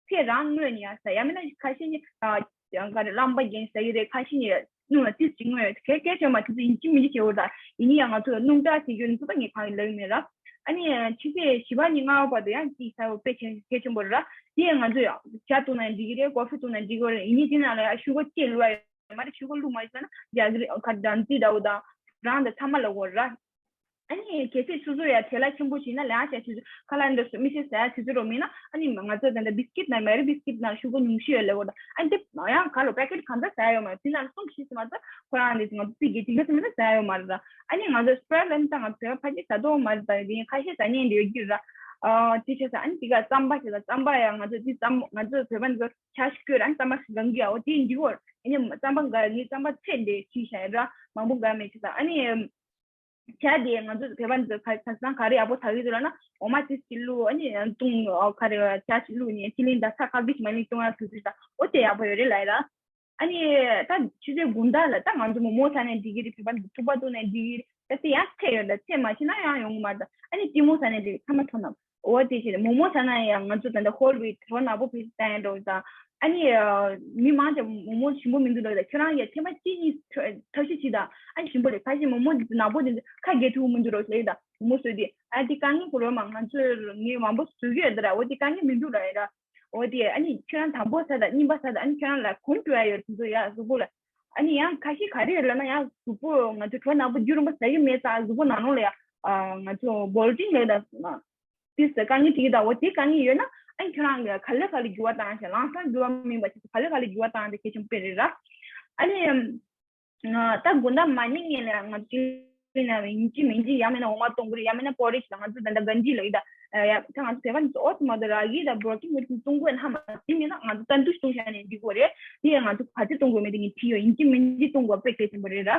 ཚེ་རང་བརྔོས་ནས་ཡང་ཟ། ཡང་མིན་ན་ཁ་ཤས་ནི་ཨ་ཡང་ག་རེ་རླངས་པ་རྒྱན་ཟ་གི་རེད། ཁ་ཤས་ནི་སྣུམ་ལ་ཏིས་ཅིག་བརྔོས། གལ་གལ་ཆེ་མ་དེ་ཚོ་ཡིན་གཅིག་མིན་གཅིག་བྱེད་དགོས་རེད་ད། ཡིན་ནའི་ཡང་ང་ཚོ་སྣུམ་དྲག་བྱེད་རྒྱུ་ནི་ཚོ་ད་ངས་གང་ཡིན་ལབ་ཀྱི་མེད་ར། ཨ་ནི་ཕྱི་ཚེས་བཞི་པ་ནས་ལྔ་པ་བར་དུ་ཡང་ཅིག་ཟ་བ་དཔེ་གལ་གལ་ཆེན་པོ་རེད་ར། དེ་ཡང་ང་ཚོས་ཇ་བཏུང་ན་འགྲིག་གི་རེད། ཀོ་ཧྥི་བཏུང་ན་འགྲིག་གི་རེད། ཡིན་ནའི་དེ་ནང་ལ་ཡང་ཤུ་གར་ཅིག་བླུགས་ཡ་ཡོད་མ་རེད། ཤུ་གར་བླུགས་མ་ཤེས་ན་རྒྱ་གི་རི་ཁ་དང་ཙི་འདྲ་བོ་དང་རང་དང་ཚང་མ་ལ་གོ་ར། ཨ་ནི་གལ་སྲིད་སོ་སོ་ཡ་བྲེལ་བ་ཆེན་པོ་ཞིག་ན་ལས་ཀ་བྱ་ཆུ་ཆུ་ཁ་ལག་འདྲ་སུ་མི་ཤེས་ཟ་ཡ་ཆུ་ཆུ་རོ་མིན་ན། ཨ་ནི་ང་ཚོ་ད་ལྟ་བི་སི་ཀིཊ་ན་མེ་རི་བི་སི་ཀིཊ་ན་ཤུ་གར་ཉུང་ཤོས་ཡོད་ལེ་གོ་ད། ཨ་ནི་དེ་ཡང་ག་ལོ་པེ་ཀེཊ་གང་འདྲ་ཟ་ཡ་ཡོད་མ་རེད། དེ་ན་གསུམ་བཞི་ཙམ་མ་ཟ་ཁོ་རང་ནི་ང་ཚོ་ཙི་གི་དེ་ག་ཙམ་ན་ཟ་ཡ་ཡོད་མ་རེད་ད། ཨ་ནི་ང་ཚོ་སི་པ་རའི་ལ་ནི་ད་ང་ཚོ་ཕ་གི་ཟ་དོ་མ་རེད་ད། དེ་ཁ་ཤས་ཟ་ཉན་འདྲ་ཡོད་རྒྱུ་ར། ཨ་དེ་བྱས་ཙང་ཨ་ནི་དེ་ག་རྩམ་པ་བྱས་ཙང་རྩམ་པ་ཡང་ང་ཚོ་དེ་རྩམ་ང་ཚོ་བོད་པ་འདི་ཚོ་ཇ་ཞིག་བསྐོལ་ར། ཨ་ནི་རྩམ་པ་ཞིག་འགང་གི་ཡ། འོ་དེ་འདི་བོར་ཨ་ནི་རྩམ་པ་འགའ་ངའི་རྩམ་པ་ཚད་འདྲ་ཞིག་བྱས་ར། མང་པོ་འགའ་མེད་བྱས་ཙང་ཨ་ནི། ཇ་དེ་ང་ཚོ་བོད་པ་འདི་ཚོ་ག་ས་སང་ག་རེ་ཡག་པོ་ཟ་གི་འདུག་ལབ་ན། འོ་མ་ཙི་ཙི་བླུགས། ཨ་ནི་བཏུང་། ཨོ་ག་རེ་ཇ་ཅིག་བླུགས་ནས་ཅི་ལིན་ད་ཚྭ་ཁ་བིག་མ་ལིན་བཏུང་ཡ་ཐུག་ཚུལ་ད། འོ་དེ་ཡག་པོ་ཡོད་རེད་ལབ་ཡ་ར། ཨ་ནི་ད་ཆུ་ཚོད་དགུང་དག་ལ་ད་ང་ཚོ་མོག་མོག་ཟ་ནས་འགྲིག་གི་རེད། བོད་པ་འདི་ཐུག་པ་བཏུང་ནས་འགྲིག་གི་རེད། ད་དེ་ཡང་ཚད་ཡོད་ད། ཚད་མ་ཤེས་ན་ཡང་ཡོང་གི་མ་རེད་ད། ཨ་ནི་ལྟད་མོ་ཟ་ནས་འགྲིག་ཚང་མ་ཐོན་ནམ། འོ་དེ་བྱས་ནས་མོག་མོག་ཟ་ན་ཡང་ང་ཚོ་ད་ལྟ་ཧོལ་ཝིཊ་རོ་ནག་པོ་བེད་སྤྱོད་བཏང་ཡ་འགྲོ་ད། ཨ་ནི་མི་མང་ཆེ་མོག་མོག་ཞིམ་པོ་མི་འདུག་ལབ་ད། ཁྱོད་རང་ཡ་ཐེངས་མ་གཅིག་གཉིས་ཐབས་ཤེས་བྱེད་ད། ཨ་ནི་ཞིམ་པོ་རེད། ཁ་ཤས་མོག་མོག་ནག་པོ་དེ་ཚོ་ཁ་རྒྱག་ཐུབ་མི་འདུག་རོགས་ལབ་ད། མོག་མོག་བཟོས་དེ་ཨ་དེ་དཀའ་ངལ་ཁོ་རོ་མ་ང་ཚོས་ངས་མང་པོ་བཟོ་གི་ཡོད་ད་ར། འོ་དེ་དཀའ་ངལ་མི་འདུག་ལབ་ཡ་ར། འོ་དེ་ཨ་ནི་ཁྱོད་རང་དང་པོ་ཟ་ད་གཉིས་པ་ཟ་ད་ཨ་ནི་ཁྱོད་རང་ལ་གོམས་འགྲོ་ཡ་ཡོད་དེ་ཚོ་ཡ་གཟུགས་པོ་ལ། ཨ་ནི་ཡང་ཁ་ཤས་ག་རེ་ཡོད་ལབ་ན་ཡང་གཟུགས་པོ་ང་ཚོ་གྲོ་ནག་པོ་རྒྱུན་རིང་པོ་ཟ་གི་མེད་ཙང་གཟུགས་པོ་ནང་ལོགས་ལ་ཡ་ང་ཚོ་བོལ་ཊིང་ལབ་ད། དེ་ཟེར་དཀའ་ངལ་འཕྲད་ཀྱི་ད། འོ་དེ་དཀའ་ངལ་ཡོད་ན་ཨ་ནི་ཁྱོད་རང་གིས་ག་ལེ་ག་ལེ་འགྱུར་བ་བཏང་ཤག་ལམ་སང་འགྱུར་བ་མིན་པ་ཞིག་ག་ལེ་ག་ལེ་འགྱུར་བ་བཏང་དེ་གལ་ཆེན་པོ་དཔེ་རེད་ར། ཨ་ནི་ད་དགོང་དག་མ་ཉལ་སྔོན་ལ་ང་ཚོ་ཅི་ན་ཡིན་གཅིག་མིན་གཅིག་ཡང་མིན་ན་འོ་མ་བཏུང་དགོས་རེད། ཡང་མིན་ན་པོ་རི་ཇི་ལ་ང་ཚོ་ད་ལྟ་གན་ཇི་ལབ་ཡོད་ད། ཡ་ད་ང་ཚོ་བོད་པ་འདི་ཚོ་ཨོ་ཙི་མ་གཏོགས་ར་གི་ད་བོལ་ཊིང་བོལ་ཊིང་བཏུང་དགོས་ན་མ་ཟིན་མིན་ན་ང་ཚོ་ཏན་ཏན་བཏུང་བྱས་ནས་འགྲིག་གི་རེད། དེ་ཡང་ང་ཚོ་ག་ཚོད་བཏུང་དགོས་མིན་དེ་ངས་བྲིས་ཡོད། ཡིན་གཅིག་མིན་གཅིག་བཏུང་དགོས་དཔེ་གལ་ཆེན་པོ་རེད་ར།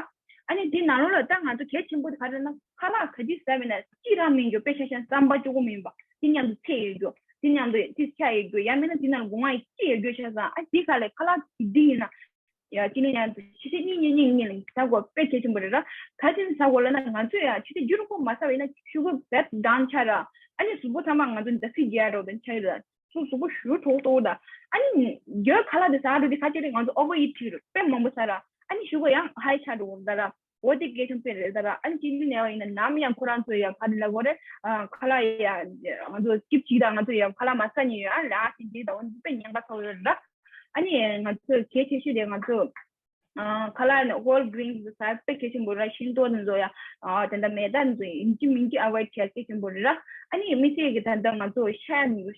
ཨ་ནི་དེ་ནང་ལོགས་ལ་ད་ང་ཚོ་གལ་ཆེན་པོ་དེ་ག་རེ་ན་ཁ་ལག་ག་དུས་ཟ་བས་ན་གཅིག་རང་མིན་རྒྱུ། དཔེ་ཆ་བཞག་ན་རྩམ་པ་གཅིག་པོ་མིན་པ། དེ་མཉམ་དུ་ཚལ་ཡོད་རྒྱུ། དེ་མཉམ་དུ་ཏིས་ཆ་ཡོད་རྒྱུ། ཡང་མིན་ན་དེ་ནང་སྒོ་ང་ཡི་གཅིག་ཡོད་རྒྱུ་ཆ་ཚང་། ཨ་དེ་ག་ལས་ཁ་ལག་དེ་འདི་ཡིན་ན་ཡ་ཅི་ནས་ཡང་ཕྱི་ཚེས་གཉིས་གཉིས་གཉིས་ལ་ཟ་དགོས་དཔེ་གལ་ཆེན་པོ་རེད་ར། ག་ཅི་ནས་ཟ་དགོས་ལབ་ན་ང་ཚོས་ཡ་ཕྱི་ཚེས་རྒྱུན་རིང་པོ་མ་ཟ་བས་ན་ཤུ་གར་བེད་ཌའུན་ཆགས་ར། ཨ་ནི་གཟུགས་པོ་ཚང་མ་ང་ཚོ་འདྲ་སིག་རྒྱག་རོགས་དང་ཆགས་ཡོད་ར། ཚུར་གཟུགས་པོ་ཞུ་དྲོག་དྲོག་ད། ཨ་ནི་རྒྱུ་ཁ་ལག་དེ་ཟ་འགྲོ་དུས་ཁ་ཅིག་རེ་ང་ཚོ་ཨོ་ཝར་ཨིཊ་བྱེད་ཀྱི་རེད། དཔེ་མང་པོ་ཟ་ར། ཨ་ནི་ཤུ་གར་ཡང་ཧའི་ཆགས་འགྲོ་གི་རེད་ད་ར། འོ་དེ་གལ་ཆེན་དཔེ་རེད་ད་ར། ཨ་ནི་སྐྱེ་དུས་ནས་བ་ཡིན་ན་ནམ་ཡང་ཁོ་རང་ཚོ་ཡ་ག་རེ་ལབ་དགོས་རེད། ཨ་ཁ་ལག་ཡ་ང་ཚོ་སྐྱིབས་ཅིག་དང་ང་ཚོ་ཡ་ཁ་ལག་མ་ཟ་མཁན་ཡོད། ཨ་ལ་ཨ་ཞིག་འདི་དང་འོ་འདི་དཔེ་ཉེན་ཁ་ཚ་བོ་ཡོད་རེད་ད། ཨ་ནི་ང་ཚོ་གལ་ཆེ་ཤོས་དེ་ང་ཚོ་ཨ་ཁ་ལག་ནི་ཧོལ་གི་རིན་ཟ་དཔེ་གལ་ཆེན་པོ་རེད། ཤིང་ཏོག་འདི་ཚོ་ཡ་ཨ་དེ་འདྲ་མེ་ད་འདི་ཚོ་ཡིན་གཅིག་མིན་གཅིག་ཨ་བོ་ཡིཌ་བྱེད་གལ་ཆེན་པོ་རེད་ར། ཨ་ནི་དམིགས་བསལ་གྱི་ད་ལྟ་ང་ཚོ་ཤ་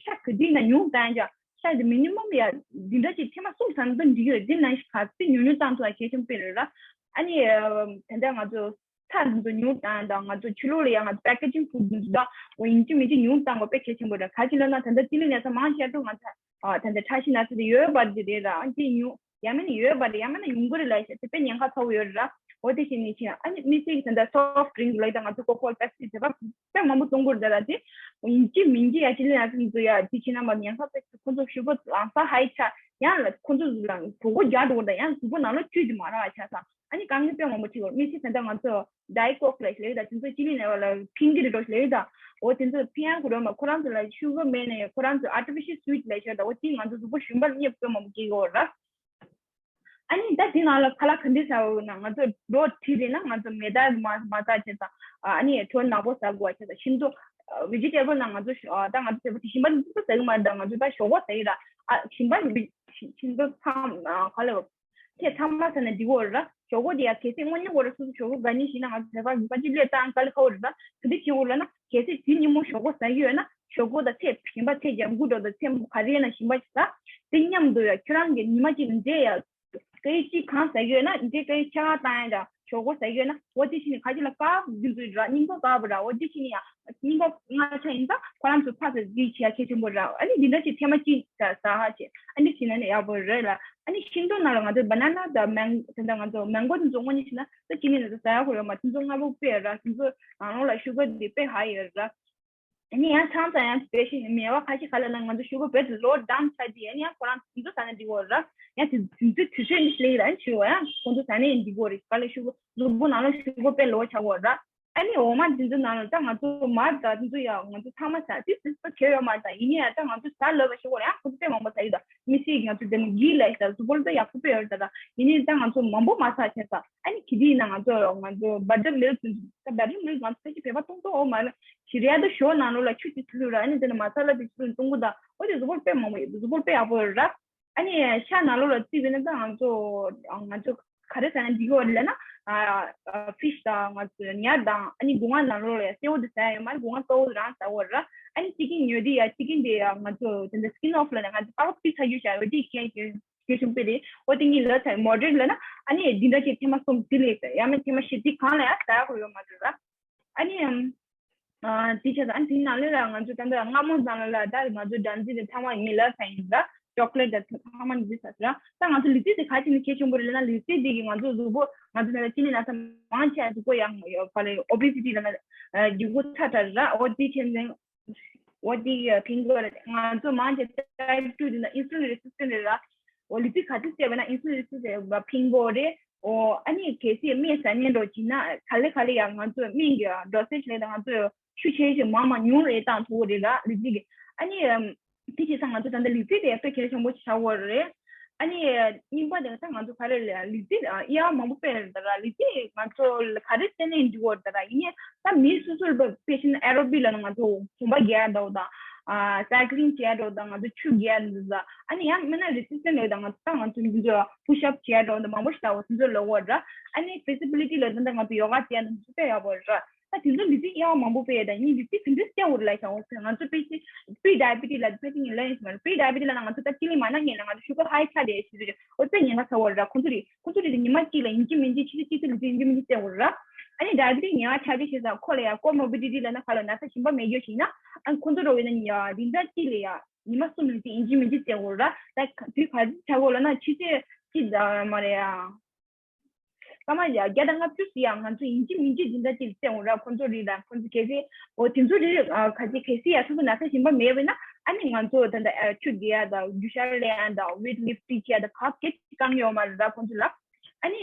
ཤ་ག་དུས་ན་ཉུང་བཏང་ཅག་ཤ་དེ་མི་ནི་མམ་ཡ་འདི་འདྲ་ཅིག་ཐེངས་མ་གསུམ་ཙམ་དུ་འགྲིག་ཡོད། འདི་ནང་བཞིན་ག་ཚོད་ཉུང་ཉུང་བཏང་ཐུབ་པ་གལ་ཆེན་དཔེ་རེད་ར། ཨ་ནི་ད་ལྟ་ང་ཚོ་ཚྭ་འདི་ཚོ་ཉུང་བཏང་དང་ང་ཚོ་ཕྱི་ལོགས་ལ་ཡ་ང་ཚོ་པེ་ཀེ་ཇིང་ཕུཌ་འདི་ཚོ་དང་འོ་ཡིན་གཅིག་མིན་གཅིག་ཉུང་བཏང་དགོས་དཔེ་གལ་ཆེན་པོ་རེད། ག་ཅི་ལབ་ན་ད་ལྟ་ཅི་ལི་ནས་ས་མང་ཆེ་འགྲོ་ང་ཚོ་ཨ་ད་ལྟ་ཁྲག་ཤེད་ན་ཚ་དེ་ཡོད་པ་འདི་རེད་ར། ཨ་འདི་ཉུང་ཡང་མིན་ན་ཡོད་པ་རེད། ཡང་མིན་ན་ཡོང་གི་རེད་ལབ་ཤག་དེ་དཔེ་ཉེན་ཁ་ཚ་བོ་ཡོད་རེད་ར། འོ་དེ་བཞིན་ནི་ཆེ་ཨ་ནི་དམིགས་བསལ་གྱི་ད་ལྟ་སོཕ་ཌི་རིང་ལབ་ད་ང་ཚོ་ཀོ་ཀ་ཀོ་ལ་པེབ་སི་དེ་དཔེ་མང་པོ་གཏོང་གི་རེད་ད་ར། དེ་ཡིན་གཅིག་མིན་གཅིག་ཡ་ཅི་ལི་ནས་ཚ་དེ་ཚོ་ཡ་དེ་བྱས་ན་མ་ཉེན་ཁ་དཔེ་ཁོ་ཚོ་ཞུ་གོ་ལང་ས་ཧའི་ཆགས་ཡང་ལ་ཁོ་ཚོ་ལ་གྲོད་ཁོག་རྒྱགས་འགྲོ་གི་རེད། ཡང་གཟུགས་པོ་ནང་ལོགས་བཅུད་དེ་མ་རག་པ་ཆགས་སོང་། ཨ་ནི་དཀའ་ངལ་དཔེ་མང་པོ་འཕྲད་ཀྱི་རེད། དམིགས་བསལ་ད་ལྟ་ང་ཚོ་ཌའེཊ་ཀོག་ལ་ལབ་ད་དེ་ཚོ་ཅི་ལི་ནས་བ་ལ་ཕིང་གི་རེད་འགྲོ་ལབ་ད། འོ་དེ་ཚོ་ཕིང་ཡང་གི་རེད་མ། ཁོ་རང་ཚོ་ལ་ཤུ་གར་མེད་ནས་ཁོ་རང་ཚོ་ཨར་ཊི་ཕི་ཤལ་སུ་ཝིཊ་ལབ་ཤག་ད་འོ་དེ་ང་ཚོ་གཟུགས་པོ་ཞིམ་པ་རྙེད་དཔེ་མང་པོ་སྐྱེ་གི་ཡོད་ར། ཨ་ནི་ད་དེ་ནང་ལ་ཁ་ལག་ག་འདྲ་ཟ་འོ་ན་ང་ཚོ་ལོ་ཁྲི་རེད་ན་ང་ཚོ་མེ་ཏོག་མ་མ་ཟ་བྱས་ཙང་ཨ་ནི་གྲོ་ནག་པོ་ཟ་དགོས་བྱས་ཙང་ཤིང་ཏོག་ཝེ་ཇི་ཊེ་བལ་ནང་ང་ཚོ་ཨ་ད་ང་ཚོ་བོད་པ་དེ་ཞིམ་པ་འདི་ཚོ་ཟ་གི་མ་རེད། ད་ང་ཚོ་ད་ཞོག་ཁོག་ཟ་གི་ར། ཨ་ཞིམ་པ་ཤིང་ཏོག་ཚང་ག་ལ་ཁྱེད་ཚང་མ་ཟ་ན་འགྲིག་གི་རེད་ར། ཞོག་ཁོག་དེ་ཡ་གལ་སྲིད་དངོས་གནས་ཁོ་ར་སོ་སོ་ཞོག་ཁོག་དགའ་ཉེ་ཞིག་ན་ང་ཚོ་བོད་པ་ཡིན་པ་ཅིག་ལས་བཏང་དཀའ་ལས་ཁག་པོ་རེད་ད། ག་འདྲ་བྱེད་དགོས་ལབ་ན་གལ་སྲིད་དེ་ཉིན་མོ་ཞོག་ཁོག་ཟ་གི་ཡོད་ན། ཞོག་ཁོག་དང་ཚལ་ཞིམ་པ་ཚལ་ལྗང་གུ་འདྲ་བོ་དང་ཚལ་ག་རེ་ཡིན་ན་ཞིམ་པ་ཞིག་ཟ། དེ་མཉམ་དུ་ཡང་ཁྱོད་རང་གི་ཉི་མ་གཅིག་ལ་འབྲས་ཡ་སྐར་ཡོད་གཅིག་གང་ཟ་གི་ཡོད་ན་འབྲས་སྐར་ཡོད་ཆ་ག་བཏང་ཡ་འདྲ་ཞོག་ཁོག་ཟ་གི་ཡོད་ན། འོ་དེ་བྱས་ནས་ཁ་ཅིག་ལ་དཀར་པོ་འདི་ཚོ་ར་སྙིང་པོ་དཀར་པོ་ར། འོ་དེ་བྱས་ནས་ཡང་སྙིང་པོ་མངར་ཆ་ཡིན་ཙང་ཁོ་རང་ཚོ་ཚྭ་ཟ་འདི་བྱེད་ཡ་གལ་ཆེན་པོ་ར། ཨ་ནི་འདི་འདྲ་ཞིག་ཐེངས་མ་གཅིག་ཟ་ཟ་ཧ་བྱེད། ཨ་ནི་བྱས་ན་ནི་ཡག་པོ་རེད་ལ། ཨ་ནི་ཤིང་ཏོག་ནང་ལ་ང་ཚོ་བ་ན་ན་དང་མེང་ད་ལྟ་ང་ཚོ་མེང་གོ་འདི་ཚོ་དངོས་གནས་བྱས་ན་ད་ཅི་ནས་ན་ཟ་ཡ་གོ་ཡོད་མ། དེ་ཚོ་མངར་པོ་དཔེ་ཡོད་ར། དེ་ཚོ་ནང་ལོགས་ལ་ཤུ་གར་འདི་དཔེ་ཧའི་ཡོད་ར། ཨ་ནི་ཡང་ཆང་ས་ཡང་དཔེ་ཤིང་མེད་པ་ཁ་ཤས་ག་ལ་ན་ང་ཚོ་ཤུ་གར་བེད་ལོ་ཌའུན་ཆགས་དེ། ཨ་ནི་ཡང་ཁོ་རང་དེ་ཚོ་ཟ་ན་འགྲིག་གི་ར། ཡང་དེ་དེ་ཚོ་དུས་ཚོད་འདི་ལེགས་ར། ཨ་ནི་ཞུ་བ་ཡང་ཁོ་ཚོ་ཟ་ན་ཡང་འགྲིག་གི་རེད། ག་ལ་ཤུ་གར་གཟུགས་པོ་ནང་ལ་ཤུ་གར་དཔེ་ལོ་ཆགས་གི་ར། ཨ་ནི་འོ་མ་འདི་ཚོ་ནང་ལ་ད་ང་ཚོ་མར་ད་འདི་ཚོ་ཡ་ང་ཚོ་ཚང་མ་ཟ་དེ་སྲིད་པ་གལ་ཡོད་མ་རེད། ད་ཡིན་ནའི་ཡ་ད་ང་ཚོ་ཟ་ལོས་པ་ཞིག་འོ་ཡང་ཁོ་ཚོ་དཔེ་མང་པོ་ཟ་ཡོད། ད་མི་སྲིད་ང་ཚོ་དེ་ནི་གི་ལ་ཡ་ད་གཟུགས་པོ་ལ་ད་ཡག་པོ་དཔེ་ཡོད་རེད། ད་ད་ཡིན་ནའི་ད་ང་ཚོ་མང་པོ་མ་ཟ་བྱས་ས། ཨ་ནི་གི་དེ་ཡིན་ན་ང་ཚོ་ང་ཚོ་butter milk ད་butter milk ང་ཚོ་ཕལ་ཆེར་བོད་པ་བཏུང་ཐུབ་འོ་མ་རེད། ཞི་ར་ཡ་ད་ཞོ་ནང་ལོགས་ལ་ཆུ་དེ་བླུགས་ར། ཨ་ནི་དེ་ནི་མ་ས་ལ་དེ་ཆུ་བླུགས་བཏུང་གི་ད་འོ་དེ་གཟུགས་པོ་དཔེ་མང་པོ་ཡོད། གཟུགས་པོ་དཔེ་ཡག་པོ་ཡོད་ར། ཨ་ནི་ཤ་ནང་ལོགས་ལ་བརྩིས་པས་ན་ད་ང་ཚོ་ང་ཚོ་ག་རེ་ཟ་ན་འགྲིག་གི་ཡོད་ལབ་ན། ཨ་ཕིཤ་དང་ང་ཚོ་ཉ་དང་ཨ་ནི་སྒོ་ང་ནང་ལོགས་ལ་ཡ་སེར་པོ་དེ་ཟ་ཡ་ཡོད་མ་རེད། སྒོ་ང་གཙོ་བོ་རང་ཟ་བོ་ར། ཨ་ནི་ཅི་ཀིན་ཉོས་དེ་ཡ་ཅི་ཀིན་དེ་ཡ་ང་ཚོ་དེ་འདྲ་skin off ལབ་ན་ང་ཚོ་པགས་པ་ཕུད་ཚར་རྒྱུ་བྱ་ཡོད་དེ་གལ་གལ་གལ་ཆེན་པོ་དེ་འོ་དེ་གཉིས་ལ་ཚ་moderate ལབ་ན། ཨ་ནི་འདི་འདྲ་ཅིག་ཐེངས་མ་གསུམ་དེ་ལས་ཡ་མེད་ཐེངས་མ་བཞི་དེ་གང་ལ་ཡ་ཟ་ཡ་གོ་ཡོད་མ་རེད་ར། ཨ་ནི་ཨམ། ཨ་དེ་བྱས་ཙང་ཨ་ནི་དེ་ནང་ལོགས་ལ་ང་ཚོ་ད་ལྟ་སྔ་མོ་ཙམ་ལ་ལ་ད་ང་ཚོ་སྦྲང་རྩི་དེ་ཚང་མ་ངས་ལབ་ཚར་ཡིན་ད། ཅོག་ལེ་ཊི་དང་ཚང་མ་འདི་ཟ་ཟེར་ར། ད་ང་ཚོ་ལུས་རྩལ་དེ་ག་ཅི་ནས་གལ་ཆེན་པོ་རེད་ལབ་ན། ལུས་རྩལ་དེ་གིས་ང་ཚོ་གཟུགས་པོ་ང་ཚོ་ད་ལྟ་ཅི་ནས་ན་ཚ་མང་ཆེ་གཟུགས་པོ་ཡང་ཡོད་ག་ལ་obesity ལབ་ན་ཨ་ལུས་པོ་ཚ་དྲགས་ར། འོ་དེ་བྱས་ཙང་འོ་དེ་ཕན་གྱི་རེད། ང་ཚོ་མང་ཆེ་type two དེ་ན་insulin resistant རེད་ར། འོ་ལུས་རྩལ་ག་ཚོད་རྩེ་བས་ན་insulin resistant ཕན་གྱི་རེད། འོ་ཨ་ནི་གལ་སྲིད་སྨན་ཟ་ཉེན་འགྲོ་བྱིན་ན་ག་ལེ་ག་ལེ་ཡང་ང་ཚོ་སྨན་གྱི་dosage ལས་ད་ང་ཚོ་ཤུགས་ཆེ་ཞིག་མང་མང་ཉུང་རེ་བཏང་ཐུབ་ཀྱི་རེད་ར་ལུས་རྩལ་གྱི། ཨ་ནི་དེ་བྱས་ཙང་ང་ཚོ་ད་ལྟ་ལུས་རྩལ་དེ་དཔེ་གལ་ཆེན་པོ་ཆགས་ཡོད་རེད། ཨ་ནི་གཉིས་པ་དེ་ད་ང་ཚོ་ག་རེ་ལབ་ཡ། ལུས་རྩལ་ཨ་ཡ་མང་པོ་དཔེ་རེད་ད་ར། ལུས་རྩལ་ང་ཚོ་ག་རེ་བྱས་ནས་འགྲིག་ཡོད་ད་ར། ཡིན་ནའི་ད་མི་སོ་སོར་དཔེ་བྱས་ན་aerobic ལབ་ན་ང་ཚོ་གོམ་པ་རྒྱག་འདྲ་བོ་དང་ཨ་cycling བྱས་འདྲ་བོ་དང་ང་ཚོ་ཆུ་རྒྱག་འདྲ་བོ་དང་། ཨ་ནི་ཡང་མིན་ན་resistance ལབ་ཡ་ད་ང་ཚོ་ད་ང་ཚོ་འདི་ཚོ་push up བྱས་འདྲ་བོ་དང་མང་པོ་ཞིག་ད་འོ་དེ་ཚོ་ལབ་ཡོད་ར། ཨ་ནི་flexibility ལབ་ད་ང་ཚོ་ཡོ་ག་བྱས་འདྲ་བོ་དཔེ་ཡག་པོ་རེད་ར། ད་དེ་ཚོ་ལུས་རྩལ་ཡག་མང་པོ་དཔེ་ཡོད་ད། ཡིན་ལུས་རྩལ་ག་འདྲ་བྱེད་དགོས་རེད་ལབ་ཤག་འོ་ང་ཚོ་དཔེ་ཆ་pre diabetes ལབ་ཕལ་ཆེར་ངས་ལབ་ཡིན་ཟེར་མ་རེད། pre diabetes ལབ་ན་ང་ཚོ་ད་ཅི་ལི་མ་ན་ངས་ལ་ང་ཚོ་sugar high ཆགས་བསྡད་ཤི་རེད། འོ་དཔེ་ཉེན་ཁ་ཚ་བོ་རེད་ར། ཁོང་ཚོ་རེད་ཁོང་ཚོ་རེད་ཉི་མ་གཅིག་ལ་ཡིན་གཅིག་མིན་གཅིག་ཆུ་ཚོད་གཅིག་ཚོད་ལུས་རྩལ་ཡིན་གཅིག་མིན་གཅིག་རྩེ་དགོས་རེད་ར། ཨ་ནི་diabetes ཉེན་ཁ་ཆགས་རྗེས་བྱས་ཙང་ཁོ་ལ་ཡ་comorbidity ལབ་ན་ག་ལ་ན་ཚ་ཞིམ་པ་མེད་རྒྱུ་ཞིག་ན། ཨ་ཁོང་ཚོ་འགྲོ་བས་ན་ཉི་རིམ་གྲངས་གཅིག་ལ་ཡ་ཉི་མ་གསུམ་ལུས་རྩལ་ཡིན་གཅིག་མིན་གཅིག་རྩེ་དགོས་རེད་ར། ད་དུས་ག་ཚོད་ཆགས་དགོས་ལབ་ན་ཆུ་ཚོད་གཅིག་དང་མ་རེད་ཡ། སྐར་མ་ཡ་བརྒྱ་དང་ལྔ་བཅུ་ཞིག་ཡང་ང་ཚོ་ཡིན་གཅིག་མིན་གཅིག་འཛིན་གྲྭ་གཅིག་བཙལ་འོང་ར། ཁོང་ཚོ་རིགས་དང་ཁོང་ཚོ་གལ་སྲིད་འོ་དེ་ཚོ་རིགས་ག་ཅིག་གལ་སྲིད་ཡ་སོ་སོ་ན་ཚ་ཞིམ་པ་མེད་པས་ན། ཨ་ནི་ང་ཚོ་ད་ལྟ་ཆུ་རྒྱག་ཡ་དང་རྒྱུག་ཤར་ལེན་ཡ་དང་weight lifting བྱེད་ཡ་དང་ག་གེ་ཅིག་བསྐང་ཡོད་མ་རེད་ར་ཁོང་ཚོ་ལ། ཨ་ནི་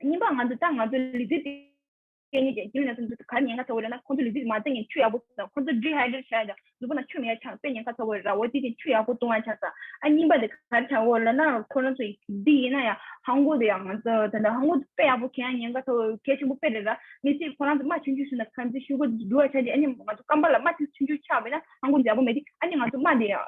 གཉིས་པ་ང་ཚོ་ད་ང་ཚོ་ལུས་རྩལ་དེ་ཉིད་ཀྱི་རྒྱུན་ལ་སོང་ཚོ་ག་ཉེན་ཁ་ཚ་བོ་རེད་ན། ཁོང་ཚོ་ལུས་རྩལ་མ་བཙལ་ཉིན་ཆུ་ཡག་པོ་ཟ། ཁོང་ཚོ་dehydrate བྱ་ཡ་དང་གཟུགས་པོ་ནང་ཆུ་མེད་ཡ་ཆགས་དཔེ་ཉེན་ཁ་ཚ་བོ་རེད་ར། འོ་དེ་དེ་ཆུ་ཡག་པོ་བཏུང་ཡ་ཆགས་ས། ཨ་གཉིས་པ་དེ་ག་རེ་ཆགས་འོ་ལབ་ན་ཁོ་རང་ཚོ་འདི་ཡིན་ན་ཡང་ཧང་གོ་དེ་ཡང་ང་ཚོ་ད་ལྟ་ཧང་གོ་དཔེ་ཡག་པོ་གྱོན་ཉེན་ཁ་ཚ་བོ་གལ་ཆེན་པོ་དཔེ་རེད་ར། མི་ཚེ་ཁོ་རང་ཚོ་རྨ་ཆུང་ཆུང་བཟོས་ན་ཁ་ཚིག་ཤུ་གུ་འདུ་བ་ཆགས་ཀྱི། ཨ་ནི་ང་ཚོ་རྐང་པ་ལ་རྨ་ཆུང་ཆུང་ཆགས་པས་ན་ཧང་གོ་མཛེས་པོ་མེད་དེ། ཨ་ནི་ང་ཚོ་རྨ་དེ་ཡང་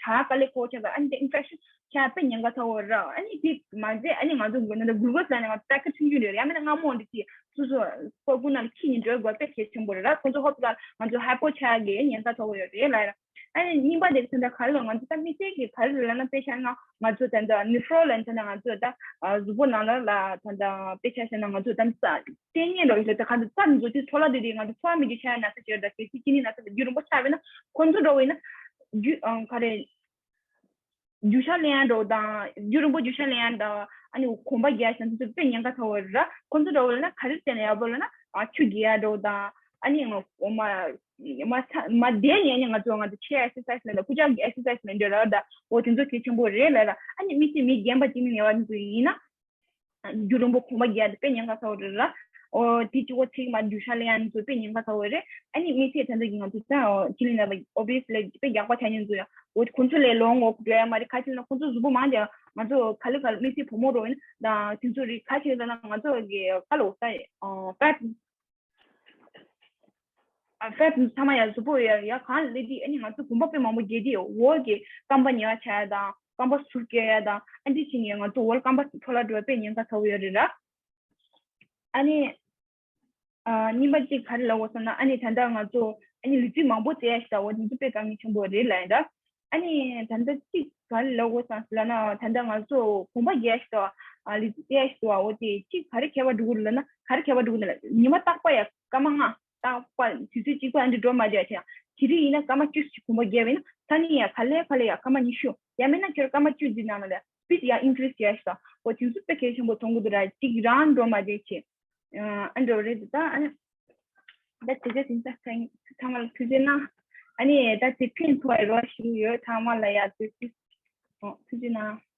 དྲག་དཀའ་ལས་ཁག་པོ་ཆགས་ས། ཨ་ནི་དེ་infection ཆ་དཔེ་ཉེན་ཁ་ཚ་བོ་ར། ཨ་ནི་དེ་མ་ཟད་ཨ་ནི་ང་ཚོ་ནང་དུ་glucose ལབ་ནས་ང་ཚོ་packet ཆུང་ཆུང་རེད། ཡང་མིན་ན་མངར་མོ་འདི་ཅི་སོ་སོ་ཕོ་རྒྱུག་ནང་ལ་ཁྱི་ཉིན་འགྲོ་དགོས་དཔེ་གལ་ཆེན་པོ་རེད་ར། ཁོང་ཚོ་ཧོབ་ལ་ང་ཚོ་hypo ཆགས་ཀྱི་ཉེན་ཁ་ཚ་བོ་ཡོད་རེད་ལ་ར། ཨ་ནི་གཉིས་པ་དེ་ཚོ་འདྲ་ག་རེ་ལ་ང་ཚོ་ད་དམིགས་བསལ་གྱི་ག་རེ་ལ་ན་དཔེ་ཆ་ན་ང་ཚོ་ད་འདི་nephro ལབ་ཚོ་ན་ང་ཚོ་ད་གཟུགས་པོ་ནང་ལ་ལ་ད་ད་དཔེ་ཆ་བཤད་ན་ང་ཚོ་ད་རྩ་ལྟས་ངན་རོ་ཡོད་ད་ག་ཚོད་རྩ་ནི་ཚོ་དེ་ཚོ་ལ་དེ་དེ་ང་ཚོ་ཚོ་ལ་མི་རྒྱུ་ཆ་ཡ་ན་ཚ་ཅིག་ཡོད་ད། གལ་སྲིད་ཁྱི་ནི་ན་ཚ་ད་རྒྱུ་རིང་པོ་ཆགས་པས་ན་ཁོང་ཚོ་འགྲོ་བས་ན་རྒྱུ་ག་རེ། རྒྱུག་ཤར་ལེན་ཡ་འགྲོ་དང་རྒྱུ་རིང་པོ་རྒྱུག་ཤར་ལེན་ཡ་དང་ཨ་ནི་གོམ་པ་རྒྱག་ཡ་དེ་ཚོ་དཔེ་ཉེན་ཁ་ཚ་བོ་རེད་ར། ཁོང་ཚོ་འགྲོ་བ་ལ་ན་ག་རེ་བྱས་ན་ཡག་པོ་ལ་ན་ཨ་ཆུ་རྒྱག་ཡ་འགྲོ་དང་ཨ་ནི་ང་འོ་མ་མ་ཚ་མ་བསྡད་ནས་ནི་ང་ཚོ་ང་ཚོ་chair exercise ལ་ད་ཁུ་ཅག་གི་exercise ལ་འགྲོ་ར་ད། འོ་དེ་ཚོ་གལ་ཆེན་པོ་རེད་ལ་ར། ཨ་ནི་མི་ཚེ་མི་རྒན་པ་གཅིག་ནི་ངེས་པ་དེ་ཚོ་ཡིན་ན། རྒྱུ་རིང་པོ་གོམ་པ་རྒྱག་དེ་དཔེ་ཉེན་ཁ་ཚ་བོ་རེད་ར། ཨོ་དེ་གཅིག་པོ་ཚིག་མ་རྒྱུག་ཤར་ལེན་ཡ་ཚོ་དཔེ་ཉེན་ཁ་ཚ་བོ་རེད། ཨ་ནི་དམིགས་བསལ་ད་ལྟ་གི་ང་ཚོ་ད་ཨོ་ཅི་ལི་ན་བ་obviously དཔེ་རྒྱག་པ་ཆ་ཉན་ཚོ་ཡ། ཨོ་ཁོང་ཚོ་ལས་ལོང་ངོ་འགྲོ་ཡ་མ་རེད། ག་ཅི་ལ་ན་ཁོང་ཚོ་གཟུགས་པོ་མང་ཆེ་ང་ཚོ་ག་ལེ་ག་ལེ་དམིགས་བསལ་བུ་མོ་རོ་ཡིན་ད་དེ་ཚོ་རེད། ག་ཅི་ལ་ན་ང་ཚོ་གི་ག་ལོ་ད་ཨོ་fat ཨ་fat ཚང་མ་ཡ་གཟུགས་པོ་ཡ་ཡ་གང་ལས་དེ་ཨ་ནི་ང་ཚོ་གོམ་པ་དཔེ་མང་པོ་རྒྱག་དེ་འོག་གི་རྐང་པ་ཉེ་བ་ཆགས་ཡ་དང་རྐང་པ་ཟུར་བཀལ་ཡ་དང་ཨ་འདི་བྱེད་ཉེ་ང་ཚོ་འོག་རྐང་པ་འཕྲོ་བརླག་འགྲོ་བ་དཔེ་ཉེན་ཁ་ཚ་བོ་ཡོད་རེད་ར། ཨ་ནི་ཨ་གཉིས་པ་གཅིག་ག་རེ་ལབ་དགོས་ཟེར་ན་ཨ་ནི་ད་ལྟ་ང་ཚོ་ཨ་ནི་ལུས་རྩལ་མང་པོ་རྩེ་ཡ་ཞིག་ད་འོ་དེ་ཚོ་དཔེ་དཀའ་ངལ་ཆེན་པོ་རེད་ལབ་ཡིན་ར། ཨ་ནི་ད་ལྟ་གཅིག་ག་རེ་ལབ་དགོས་སམ་ལབ་ན་ད་ལྟ་ང་ཚོ་གོམ་པ་རྒྱག་ཤི་ཏོ་ཨ་ལི་རྒྱག་ཤི་ཏོ་ཨ་འོ་དེ་གཅིག་ག་རེ་ཁྱད་པར་འགྲོ་གི་རེད་ལབ་ན་ག་རེ་ཁྱད་པར་འགྲོ་གི་རེད་ལབ་ཉི་མ་རྟག་པ་ཡ་སྐར་མ་ལྔ་རྟག་པ་དུས་ཚོད་གཅིག་པ་ཨ་འདྲ་འགྲོ་མ་བསྡད་ཡ་དེ་ཡང་དེ་རིང་ཡིན་ན་སྐར་མ་བཅུ་ཞིག་གོམ་པ་རྒྱབ་ཡིན་ན་ད་ནི་ཡ་ག་ལེ་ག་ལེ་ཡ་སྐར་མ་ཉི་ཤུ་ཡང་མིན་ན་ཁྱོད་སྐར་མ་བཅུ་འདི་ནང་ལ་ཡ་སྤིད་ཡ་ཨིན་ཀི་རི་སི་རྒྱག་ཤི་ཏོ་འོ་དེ་ཚོ་དཔེ་གལ་ཆེན་པོ་མཐོང་གི་འདུག་ར། གཅིག་རང་འགྲོ་མ་བསྡད་ཆེ། ཨ་འགྲོ་རེད་ད། ཨ་ནི་ད་དེ་ཚོ་དེང་སང་ཚང་མ་ལ་ཐུགས་རྗེ་གནང་། ཨ་ནི་ད་དེ་ཕན་ཐོགས་ཡ་རོགས་ཞུ་ཡོད་ཚང་མ་ལ་ཡ་ཐུགས་རྗེ་ཨོ་ཐུགས་རྗེ་གནང་།